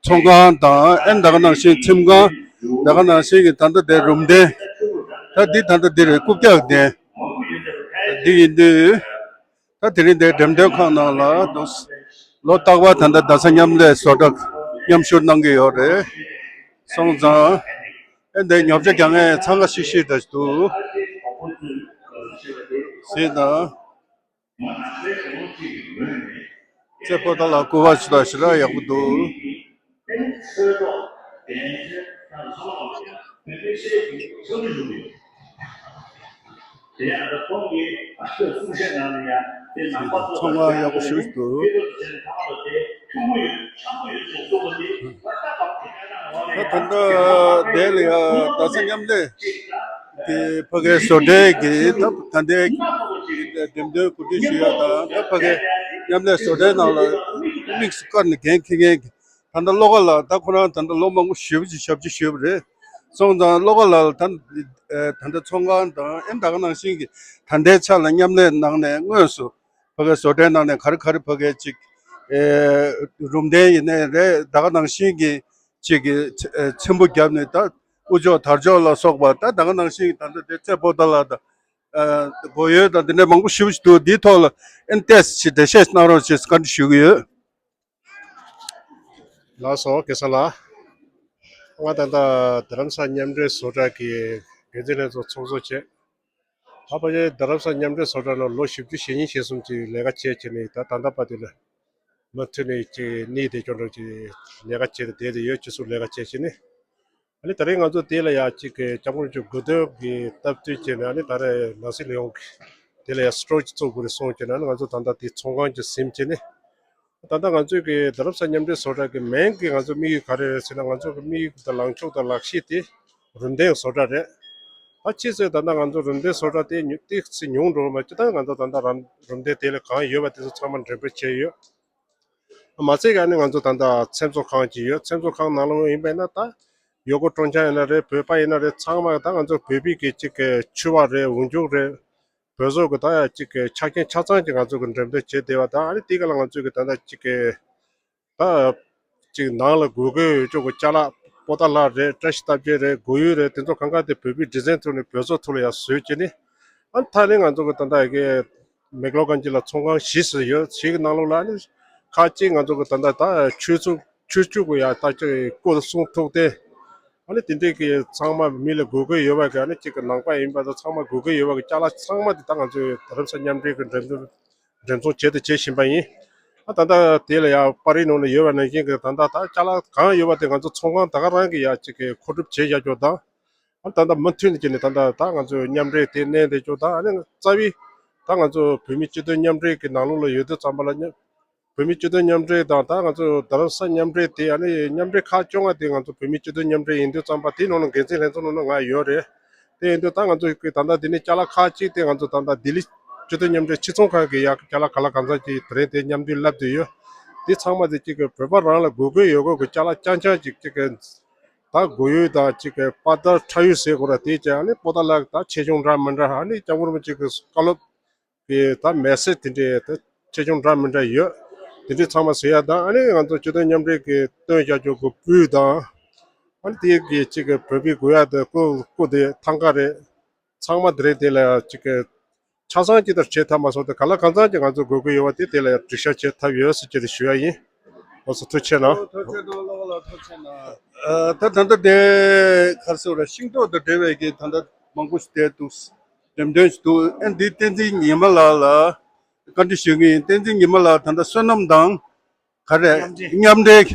ཚོང་ཁང་དང་ཨེ་ད་ག་ནང་བཞིན་ཁྲིམས་ཁང་། ད་ག་ནང་བཞིན་གྱི་ད་ལྟ་དེ་རུམ་གདན། ད་འདི་ད་ལྟ་འདི་རེད། རྐུབ་བཀྱག་གདན་འདི་ཡིན་དུས། ད་དེ་རིང་འདིར་འགྲེམས་སྟོན་ཁང་ནང་ལ་འདུག་ལོ་རྟག་པར་ད་ལྟ་རྡ་ས་མཉམ་ལས་བཟོ་གྲྭ་མཉམ་ཞུགས་གནང་གི་ཡོད་རེད། སོང་ཙང་ཨེ་འདི་ཉོ་ཆ་རྒྱག་མཁན་འཚང་ཁ་ཤིག་ཤིག་ད་འདུག་ཟེར་དང་། རྩེ་པོ་ཏཱ་ལ་སྐུ་པར་ཅིག་དང་ཞེ་དྲག་ཡག་པོ་འདུག། ཚོང་ཁང་ཡག་པོ་ཞེ་པོ་ཅིག་འདུག། ད་ད་ལྟ་དེ་ལ་ཡ་རྡ་ས་མཉམ་ལས་དེ་ཕ་གིའི་བཟོ་གྲྭའི་གི་ད་ད་ལྟའི་འགྲེམས་སྟོན་གོ་སྒྲིག་ཞུ་ཡ་དང་། ད་ཕ་གིའི་མཉམ་ལས་བཟོ་གྲྭའི་ནང་ལ་དམིགས་སུ་བཀར་ནས་འགན་འཁྱེར་མཁན་གྱི་ད་ལྟ་བློ་དགའ་ལགས། ད་ཁོ་རང་ད་ལྟ་ལོ་མང་པོ་ཞེ་པོ་ཅིག་ཞབས་ཕྱི་ཞུས་པ་རེད། སོང་ཙང་བློ་དགའ་ལགས་ལ་ད་ད་ལྟ་ཚོང་ཁང་དང་ཨེ་ད་ག་ནང་བཞིན་གྱི་ད་ལྟའི་ཆ་ལ་མཉམ་ལས་ནང་ནས་དངོས་སུ་ཕ་གིའི་བཟོ་གྲྭའི་ནང་ནས་ག་རེ་ག་རེ་ཕ་གིའི་ཅིག་ཨེ་རུམ་གདན་ཡིན་ནའི་རེད། ད་ག་ནང་བཞིན་གྱི་ཅིག་གི་ཚེམ་བུ་བརྒྱབ་ནས་ད་དབུ་ལྕོག་དར་ལྕོག་ལ་སོགས་པ་ད་ད་ག་ནང་བཞིན་གྱི་ད་ལྟ་དེ་རྩེ་པོ་ཏཱ་ལ་ད་ཨ་སྒོ་ཡོལ་དང་དེ་འདྲ་མང་པོ་ཞེ་པོ་ཞིག་འདུག། འདིའི་ཐོག་ལ་ཨེ་ཏོག་ཙམ་ཞིག་འགྲེལ་བཤད་གནང་རོགས་ཞེས་བཀའ་འདྲི་ཞུ་གི་ཡོད། ལགས་སོ། སྐལ་བཟང་ལགས། ང་ད་ལྟ་རྡ་རམ་ས་མཉམ་འབྲེལ་བཟོ་གྲྭ་གི་འགན་འཛིན་ལྷན་ཚོགས་ཚོགས་གཙོ་བྱས། ད་ཕལ་ཆེར་རྡ་རམ་ས་མཉམ་འབྲེལ་བཟོ་གྲྭ་ནང་ལོ་བཞི་བཅུ་ཞེ་གཉིས་ཞེ་གསུམ་ཅིག་ལས་ཀ་བྱས་བྱས་ནས་ད་ད་ལྟ་བར་དུ་ལ་མུ་མཐུད་ནས་ཅིག་གནས་དེ་སྐྱོང་འགྲོ་ཅིག་ལས་ཀ་བྱས་ཏེ་བསྡད་དེ་ཡོད། སྤྱི་ཚོགས་ལས་ཀ་བྱས་བྱས་ནས། ཨ་ནི་ད་རེས་ང་ཚོ་དེ་ལ་ཡ་གཅིག་གི་སྐྱབས་མགོན་མཆོག་དགུང་སྟོན་གྱི་སྟབས་བསྟུན་བྱས་ནས་ཨ་ནི་ད་རེས་ནང་སྲིད་ལས་ཁུངས་ཀྱི་དེ་ལ་ཡ་སི་ཊོར་ཅིག་བཙུགས་དགོས་རེད་གསུངས་བྱས་ནས་ཨ་ནི་ང་ཚོ་ད་ལྟ་དེ་ཚོང་ཁང་ཅིག་ཟིན་བྱས་ནས། ད་ལྟ་ང་ཚོའི་གི་རྡ་རམ་ས་མཉམ་འབྲེལ་བཟོ་གྲྭ་གི་མེན་གི་ང་ཚོ་དམིགས་ཡུལ་ག་རེ་རེད་ཟེར་ན། ང་ཚོ་གི་དམིགས་ཡུལ་དང་ལངས་ཕྱོགས་དང་ལག་ཤེས་དེ་རུམ་གདན་བཟོ་གྲྭ་རེད། ད་ཕྱིས་སུ་ད་ལྟ་ང་ཚོ་རུམ་གདན་བཟོ་གྲྭ་དེ་ཉུ་ཏིག་ཙི་ཉུང་འགྲོ་མ་ཅི་ད་ང་ཚོ་ད་ལྟ་རམ་རུམ་གདན་དེ་ལ་གང་ཡོད་པ་དེ་ཚོ་ཚང་མ་འགྲེམས་སྤེལ་བྱས་ཡོད། མ་ཚད་ཀྱི་ཨ་ནི་ང་ཚོ་ད་ལྟ་འཚེམ་བཟོ་ཁང་ཅིག་ཡོད། འཚེམ་བཟོ་ཁང་ནང་ལོགས་ཡིན་པས་ན་ད་ཡུལ་སྐོར་སྤྲོ་འཆམ་ཡིན་ན་རེད། བོད་པ་ཡིན་ན་རེད། ཚང་མ་ད་ང་ཚོ་བོད་པའི་གི་གཅིག་གི་ཕྱུ་པ་རེད། འོག་འཇུག་རེད། བོད་བཟོ་གི་ད་གཅིག་གི་ཆ་རྐྱེན་ཆ་ཚང་ཅིག་ང་ཚོ་གི་འགྲེམས་སྟོན་བྱས་བསྡད་པ་དང་། ཨ་ནི་དེ་ག་ལ་ང་ཚོ་གི་ད་ལྟ་གཅིག་གི་ད་གཅིག་ནང་ལ་དགོས་མཁོ་ཡོད་ཅོག་གི་ཅ་ལག་པོ་ཏཱ་ལ་རེད། བཀྲ་ཤིས་རྟགས་བརྒྱད་རེད། སྒོ་ཡོལ་རེད། དེ་ཚོ་གང་ག་དེ་བོད་པའི་ཌི་ཛའིན་ཐོག་ནས་བོད་བཟོ་ཐོག་ལ་ཡར་བཟོས་བྱས་ནས། ཨ་ནི་ད་ནི་ང་ཚོ་གི་ད་ལྟ་གི་མེག་ལོར་གན་ཇི་ལ་ཚོང་ཁང་བཞི་ཙམ་ཡོད། བཞི་གི་ནང་ལོགས་ལ་ཨ་ནི་ཁག་ཅིག་ང་ཚོ་གི་ད་ལྟ་ད་ཆོས་ཚོགས་ཆོས་ཕྱོགས་གི་ཡ་ད་ཅིག་སྐོར་གསུང་ཐུག་སྟེ། ཨ་ནི་དེ་འདྲའི་གི་ཚང་མ་མི་ལ་དགོས་མཁོ་ཡོད་པ་གི་ཨ་ནི་གཅིག་གི་ནང་པ་ཡིན་པ་དང་ཚང་མ་དགོས་མཁོ་ཡོད་པ་གི་ཅ་ལག་ཚང་མ་དེ་ད་ང་ཚོས་རྡ་རམ་ས་མཉམ་འབྲེལ་གི་འགྲེམས་སྟོན་འགྲེམས་ཚོང་བྱེད་དུ་བྱེད་བཞིན་པ་ཡིན། ཨ་ད་ལྟ་དེ་ལ་ཡང་པར་རིས་ནང་ལ་ཡོད་པ་ནང་བཞིན་གི་ད་ལྟ་ད་ཅ་ལག་གང་ཡོད་པ་དེ་ང་ཚོ་ཚོང་ཁང་ད་ག་རང་གི་ཡ་གཅིག་གི་མཁོ་སྒྲུབ་བྱེད་བཞག་ཆོག་དང་། ཨ་ད་ལྟ་མུ་མཐུད་ནས་བྱས་ནས་ད་ལྟ་ད་ང་ཚོས་མཉམ་འབྲེལ་དེ་གནས་བསྡད་ཆོག་དང་། ཨ་ནི་རྩ་བའི་ད་ང་ཚོ་བོད་མི་སྤྱི་མཐུན་མཉམ་འབྲེལ་གི་ནང་ལོགས་ལ་ཡོད་དུས་ཙམ་པ་ལ་མཉམ་བོད་མི་སྤྱི་མཐུན་མཉམ་འབྲེལ་དང་ད་ང་ཚོ་རྡ་རམ་ས་མཉམ་འབྲེལ་དེ་ཨ་ནི་མཉམ་འབྲེལ་ཁག་བཅོ་ལྔ་དེ་ང་ཚོ་བོད་མི་སྤྱི་མཐུན་མཉམ་འབྲེལ་ཡིན་དུས་ཙམ་པ་དེ་ནང་ལ་འགན་འཛིན་ལྷན་ཚོགས་ནང་ལ་ང་ཡོད་རེད། དེ་ཡིན་དུས་ད་ང་ཚོ་གི་ད་ལྟ་འདི་ནས་ཅ་ལག་ཁག་ཅིག་དེ་ང་ཚོ་ད་ལྟ་ལྡི་ལི་སྤྱི་མཐུན་མཉམ་འབྲེལ་སྤྱི་ཚོགས་ཁང་གི་ཡ་ཅ་ལག་ག་ལ་གང་འཚམ་ཅིག་དེ་རིང་དེ་མཉམ་འདུས་ལབ་བསྡད་ཡོད། འདི་ཚང་མ་དེ་གཅིག་གི་བོད་པ་རང་ལ་དགོས་མཁོ་ཡོད་མཁོ་གི་ཅ་ལག་རྐྱང་རྐྱང་ཅིག་གཅིག་གི་ད་སྒོ་ཡོལ་དང་གཅིག་གི་པར་དར་ཁྲ་ཡོལ་ཟེར་དགོས་ར། དེ་བྱས་ཨ་ནི་པོ་ཏཱ་ལ་ད་ཆེ་ཆུང་འདྲ་མི་འདྲ་ཨ་ནི་སྐྱབས་མགོན་རིན་པོ་ཆེ་གི་བཀའ་སློབ་གི་ད་མེ་སེ་ཇི་དེ་འདྲའི་ད་ཆེ་ཆུང་འདྲ་མི་འདྲ་ཡོད། དེ་འདྲའི་ཚང་མ་ཟེར་ཡ་དང་། ཨ་ནི་ང་ཚོ་སྤྱི་མཐུན་མཉམ་འབྲེལ་གི་སྟོན་བྱ་རྒྱུ་གི་སྤུས་དང་། ཨ་ནི་དེ་གི་གཅིག་གི་བོད་པའི་དགོས་ཡ་དེ་སྐུ་སྐུ་དེ་ཐང་ཀ་རེད། ཚང་མ་དེ་རིང་དེ་ལ་གཅིག་གི་ཆ་ཚང་ཅིག་ལྟར་བྱེད་ཐབས་མ་སོང་སྟེ་ག་ལ་གང་འཚམ་ཅིག་ང་ཚོ་དགོས་མཁོ་ཡོད་པ་དེ་དེ་ལ་ཡང་སྒྲིག་ཤག་བྱེད་ཐབས་ཡོད་ཟེར་གྱི་རེད་ཞུ་ཡ་ཡིན། ཨོ་ཚོ་ཐུགས་ཆེ་གནང་། ཐུགས་ཆེ་གནང་། བློ་ལ་ཐུགས་ཆེ་གནང་། ཨ་ད་ད་ལྟ་དེ་ག་རེ་ཟེར་བ་རེད། ཤིང་ཏོག་དང་འབྲེལ་བའི་གི་ད་ལྟ་མང་པོ་ཞིག་བསྡད་འདུག། འགྲེམས་སྟོན་ཞིག་འདུག། ཨ་འདི་བསྟན་འཛིན་ཉི་མ་ལགས་ལ་བཀའ་འདྲི་ཞུ་གི་ཡིན། བསྟན་འཛིན་ཉི་མ་ལགས་ད་ལྟ་བསོད་ནམས་དང་ག་རེ་མཉམ་འབྲེལ་མཉམ་འབྲེལ་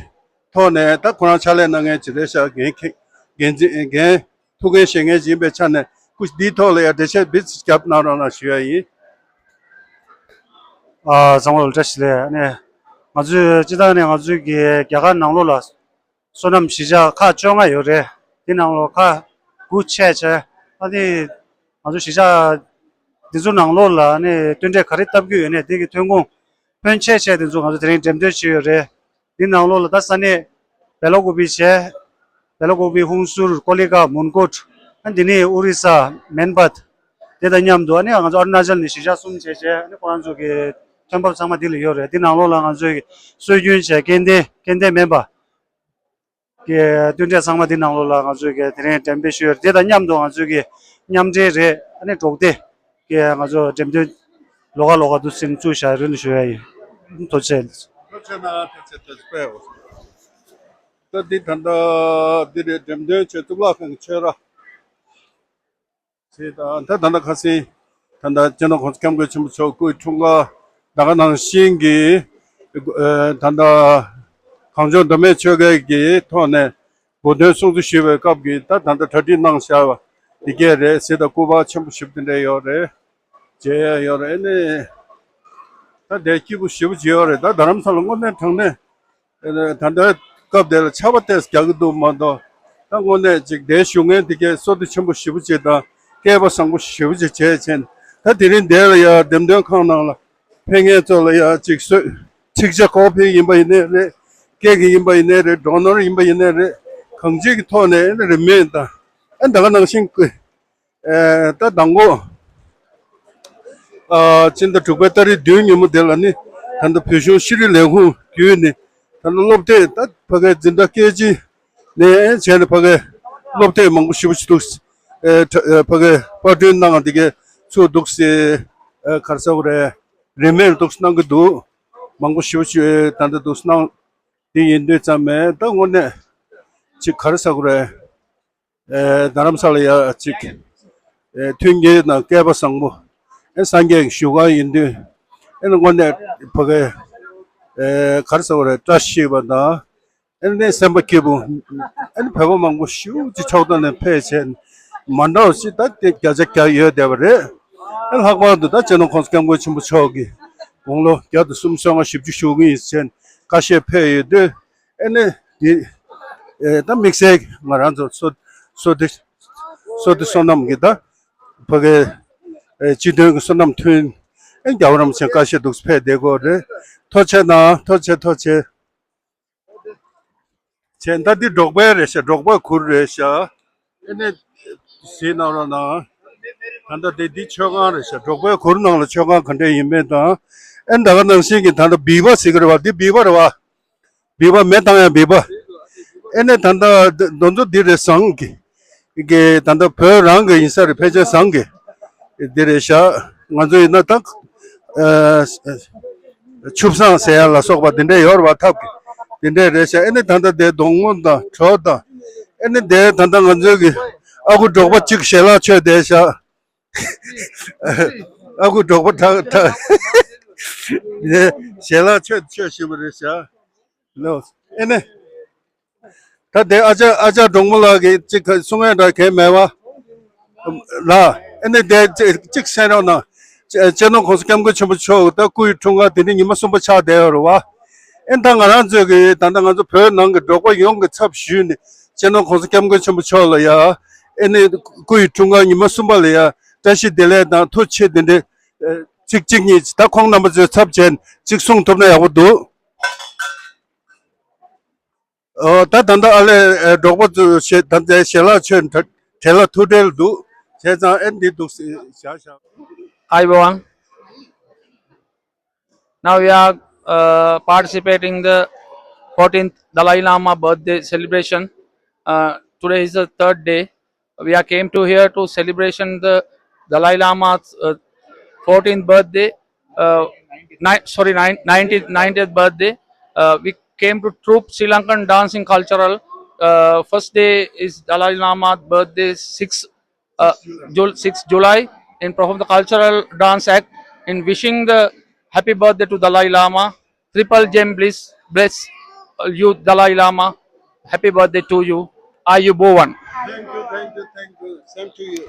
ཐོག་ནས་ད་ཁོ་རང་ཕྱག་ལས་གནང་མཁན་ཅིག་རེད་ཤག། འགན་འཁྱེར་འགན་འཛིན་འགན་ཐུགས་འགན་བཞེས་མཁན་ཅིག་ཡིན་པའི་ཆ་ནས་སྐུ་འདིའི་ཐོག་ལ་ཡང་འགྲེལ་བཤད་བི་ཙམ་རྒྱབ་གནང་རོགས་གནང་ཞུ་ཡ་ཡིན། ཨ་ཚང་མ་ལ་བཀྲ་ཤིས་བདེ་ལེགས། ཨ་ནི་ང་ཚོས་སྤྱི་བཏང་ནས་ང་ཚོའི་གི་རྒྱ་གར་ནང་ལོགས་ལ་བསོད་ནམས་གཞིས་ཆགས་ཁག་བཅོ་ལྔ་ཡོད་རེད། དེ་ནང་ལོགས་ཁག་དགུ་ཆད་བྱས། ཨ་ནི་ང་ཚོ་གཞིས་ཆགས་འདི་ཚོ་ནང་ལོགས་ལ་ཨ་ནི་སྟོན་འབྲས་ག་རེ་བཏབ་ཀྱི་ཡོད་ནས་དེ་གི་ཐོན་ཁུངས་ཕོན་ཆེ་ཆེ་དེ་ཚོ་ང་ཚོ་དེ་རིང་འགྲེམས་སྟོན་བྱས་ཡོད་རེད། འདི་ནང་ལོགས་ལ་ད་ས་གནས་བེ་ལ་ཀུ་པི་བྱས། བེ་ལ་ཀུ་པི་ཧུན་སུར་ཀོ་ལི་གྷལ་མོན་གྷོ། ཨ་འདི་ནས་ཨོ་རི་ས་མན་བད། དེ་དང་མཉམ་དུ་ཨ་ནི་ང་ཚོ་ཨ་རུ་ན་ཅལ་ནས་གཞིས་ཆགས་གསུམ་བྱས་བྱས་ཨ་ནི་ཁོ་རང་ཚོ་གི་ཐོན་འབབ་ཚང་མ་འདི་ལ་ཡོད་རེད། འདི་ནང་ལོགས་ལ་ང་ཚོའི་སྲོལ་རྒྱུན་བྱས་སྐྱེ་ལྡན་སྐྱེ་ལྡན་སྨན་པ་གི་སྟོན་འབྲས་ཚང་མ་འདི་ནང་ལོགས་ལ་ང་ཚོས་ཀྱི་དེ་རིང་འགྲེམས་སྤེལ་ཞུས་ཡོད། དེ་དང་མཉམ་དུ་ང་ཚོས་ཀྱི་མཉམ་འབྲེལ་རེད། ཨ་ནི་འབྲོག་སྡེ་གི་ང་ཚོ་འགྲེམས་སྟོན་ལོགས་ཀ་ལོགས་ཀ་དུ་སེམས་བཙུགས་བཞག་རེད་ལ་ཞུ་ཡ་ཡིན། ཐུགས་རྗེ་ཆེ། ཐུགས་རྗེ་གནང་། ཐུགས་རྗེ་ཆེ། ད་འདི་ད་ལྟ་འདི་རེད། འགྲེམས་སྟོན་ཆེད་གཙུག་ལག་ཁང་གི་ཆོས་ར། ཟེར་དང་ད་ད་ལྟ་ཁ་སང་ ད་ལྟ་སྤྱི་ནོར་༸གོང་ས་༸སྐྱབས་མགོན་ཆེན་པོ་མཆོག་སྐུའི་འཁྲུངས་སྐར་ད་ག་ནང་བཞིན་གྱི་ཨ་ད་ལྟ་གངས་ལྗོངས་མདོ་སྨད་ཆོལ་ཁའི་གི་ཐོག་ནས་གོ་སྟོན་སྲུང་བརྩི་ཞུས་པའི་སྐབས་ཀྱི་ད་ད་ལྟ་གྲ་སྒྲིག་གནང་བཞག་པ་འདི་གས་རེད། གཟི་དང་སྐུ་པར་ཆེན་པོ་ཞེ་པོ་དེ་འདྲ་ཡོད་རེད། མཇལ་ཡ་ཡོད་རེད། ཨ་ནི་ད་དེ་སྐྱིད་པོ་ཞེ་པོ་ཅིག་ཡོད་རེད། ད་རྡ་རམ་ས་ལ་དངོས་གནས་དྲང་གནས་ད་ལྟ་སྐབས་དེ་ལ་ཆར་པ་ཏོག་ཙམ་རྒྱག་གི་འདུག་མ་གཏོགས། ད་དངོས་གནས་ཅིག་དེའི་བཞུགས་མཁན་དེ་གས་བསོད་བདེ་ཆེན་པོ་ཞེ་པོ་ཅིག་དང་སྐལ་པ་བཟང་པོ་ཞེ་པོ་ཅིག་བྱས་ཕྱིན། ད་དེ་རིང་དེ་ལ་ཡ་འགྲེམས་སྟོན་ཁང་ནང་ལ་ཕེབས་མཁན་ཚོ་ལ་ཡ་ཅིག་གསོལ་ཚིག་ཇ་ཀོ་ཕི་ཡིན་པ་ཡིན་ནའི་རེད། ཀེག་ཡིན་པ་ཡིན་ནའི་རེད། ཌོ་ནར་ཡིན་པ་ཡིན་ནའི་རེད། གང་ཅིའི་གི་ཐོག་ནས་ཨ་ནི་རིན་མེད་དང་ཨ་ད་ག་ནང་བཞིན་ཀུ་ཨེ་ད་དང་པོ། ཨ་སྤྱི་ཟླ་དྲུག་པའི་ཏ་རིག་བདུན་ཉིན་མོ་དེ་ལ་ནི་ད་ལྟ་བོད་གཞུང་ཤེས་རིག་ལས་ཁུངས་བརྒྱུད་ནས་ད་ལྟ་སློབ་དེབ་ད་ཕ་གའི་འཛིན་གྲྭ་སྐད་ཅིག་ནས་བྱས་ནས་ཕ་གའི་སློབ་དེབ་མང་པོ་ཞེ་པོ་ཞིག་འདུག་ཨེ་ཕ་གའི་པར་སྐྲུན་གནང་དེ་གའི་ཚུར་འདུག་སེ་ཨེ་ག་རེ་ཟེར་དགོས་རེད། རིན་མེད་འདུག་སེ་གནང་གི་འདུག་མང་པོ་ཞེ་པོ་ཞིག་ཨེ་ད་ལྟ་འདུག་སེ་གནང་དེ་ཡིན་དུས་ཙམ་མེད་ད་དངོས་གནས་ཅིག་ག་རེ་ཟེར་དགོས་རེད། ཨེ་རྡ་རམ་ས་ལ་ཡ་གཅིག་ཨེ་མཐུན་རྐྱེན་དང་སྐལ་པ་བཟང་པོ། ཨེ་སངས་རྒྱས་ཀྱི་བཞུགས་སྒར་ཡིན་དུས། ཨེ་ནི་དངོས་གནས་ཕ་གའི་ཨེ་ག་རེ་ཟེར་བ་རེད། བཀྲ་ཤིས་པ་དང་། ཨེ་ནི་སེམས་པ་སྐྱིད་པོ། ཨེ་ནི་བོད་པ་མང་པོ་ཞེ་པོ་ཅིག་ཕྱོགས་མཐའ་ནས་ཕེབས་བྱས་མ་འདྲ་བ་ཞིག་ད་དེ་བརྒྱ་ཆ་བརྒྱ་ཡོད་བསྡད་པ་རེད། ཨེ་ལྷག་པར་དུ་ད་སྤྱི་ནོར་༸གོང་ས་༸སྐྱབས་མགོན་ཆེན་པོ་མཆོག་གིས་དགུང་ལོ་བརྒྱ་དང་སུམ་ཅུ་སོ་ལྔ་བཞུགས་མཁན་བཀྲ་ཤིས་ཕེབས་ཡོད་དུས། ཨེ་ནི་འདི་ཨེ་ད་དམིགས་བསལ་ང་རང་ཚོ་བསོད་བསོད་བདེ་བསོད་བདེ་བསོད་ནམས་ཀྱི་ད་ཕ་གའི་ཨེ་སྤྱི་མཐུན་གྱི་བསོད་ནམས་མཐུན། ཨེ་རྒྱལ་བ་རིན་པོ་ཆེ་བཀྲ་ཤིས་འདུག་སེ་ཕེབས་བསྡད་ཀྱི་ཡོད་རེད། ཐུགས་རྗེ་ཆེ་གནང་། ཐུགས་རྗེ་ཆེ། ཐུགས་རྗེ་ཆེ། བྱས་ད་འདི་འབྲོག་པའི་རེད་ཤག་འབྲོག་པའི་གུར་རེད་ཤག་ཨེ་ནས་གཟིགས་གནང་རོགས་གནང་། ད་ལྟ་དེ་འདི་མཆོད་ཁང་རེད་ཤག་འབྲོག་པའི་གུར་ནང་ལ་མཆོད་ཁང་ག་འདྲས་ཡིན་མིན་དང་། ཨེ་ད་ག་ནང་བཞིན་གྱི་ད་ལྟ་བིས་པ་ཟེར་གི་རེད་བ། འདི་བིས་པ་རེད་བ། བིས་པ་མེ་བཏང་ཡ་བིས་པ། ཨེ་ནས་ད་ལྟ་འདི་འདོན་ཚོ་འདི་རེད་ཟངས་ཀྱི། གི་ད་ལྟ་བོད་རང་གི་ཡིན་ས་རེད། ཕལ་ཆེར་ཟངས་ཀྱི་འདི་རེད་ཤག་ང་ཚོ་ཡིན་ན་ད་ཨ་ཆུ་བཟང་ཟེར་ཡ་ལ་སོགས་པ་འདི་འདྲས་ཡོད་རེད་བ། ཐབ་ཀྱི་འདི་འདྲས་རེད་ཤག་ཨེ་ནས་ད་ལྟ་དེ་སྡོང་བོ་དང་གྲོ་དང་། ཨེ་ནས་དེ་ད་ལྟ་ང་ཚོའི་གི་ཨ་ཁུ་འབྲོག་པ་གཅིག་ཞལ་ལག་མཆོད་བསྡད་ཤག་ཨ་ཁུ་འབྲོག་པ་དྲག་དྲག་ཞལ་ལག་མཆོད་མཆོད་བཞིན་པ་རེད་ཤག་ལོ། ཨེ་ནས། ད་དེ་ཨ་ཅག་ཨ་ཅག་འབྲོང་མོ་ལགས་ཀྱིས་ཅིག་གསུང་ཡ་འདྲ་གང་མེད་པ། ལ། ཨེ་ནས་དེ་ཅིག་ཅིག་གསན་རོགས་གནང་། སྤྱི་སྤྱི་ནོར་༸གོང་ས་༸སྐྱབས་མགོན་ཆེན་པོ་མཆོག་ད་སྐུ་ཡི་འཁྲུངས་སྐར་དེ་ནི་ཉི་མ་གསུམ་པ་ཆགས་བསྡད་ཡོད་རེད་བ། ཨེ་ད་ང་རང་ཚོས་ཀྱི་ད་ལྟ་ང་ཚོ་བོད་ནང་གི་འབྲོག་པ་ཡོངས་ཀྱི་ཚབ་ཞུས་ནས་སྤྱི་ནོར་༸གོང་ས་༸སྐྱབས་མགོན་ཆེན་པོ་མཆོག་ལ་ཡ། ཨེ་ནས་སྐུ་ཡི་འཁྲུངས་སྐར་ཉི་མ་གསུམ་པ་ལ་ཡ་བཀྲ་ཤིས་བདེ་ལེགས་དང་ཐུགས་ཆེ་དེ་འདྲའི་ཨེ་ཚིག་གཅིག་གཉིས་ད་ཁོང་རྣམ་པ་ཚོའི་ཚབ་བྱས་ནས་ཅིག་གསུང་ཐུབ་ན་ཡག་པོ་འདུག་ཨོ་ད་ད་ལྟ་ཨ་ལས་ཨེ་འབྲོག་པ་ཚོ་ཞེ་ད་ལྟའི་ཞལ་ལག་མཆོད་གྲ་གྲལ་ལ་ཐུག་གྲལ་འདུག་བྱས་ཙང་ཨེ་འདི་འདུག་ཟེར་བཞག་བཞག Hi everyone. Now we are uh, participating the fourteenth Dalai Lama birthday celebration. Uh, today is the third day. We are came to here to celebration the Dalai Lama's uh, fourteenth birthday, uh, ni- sorry, nine- ninetieth, ninetieth birthday. Uh, we came to troupe Sri Lankan dancing cultural. Uh, first day is Dalai Lama's birthday, six uh, Jul- six July, and perform the cultural dance act in wishing the happy birthday to Dalai Lama. Triple Gem bliss bless you, Dalai Lama. Happy birthday to you. Ayubowan. Thank you, thank you, thank you. Same to you.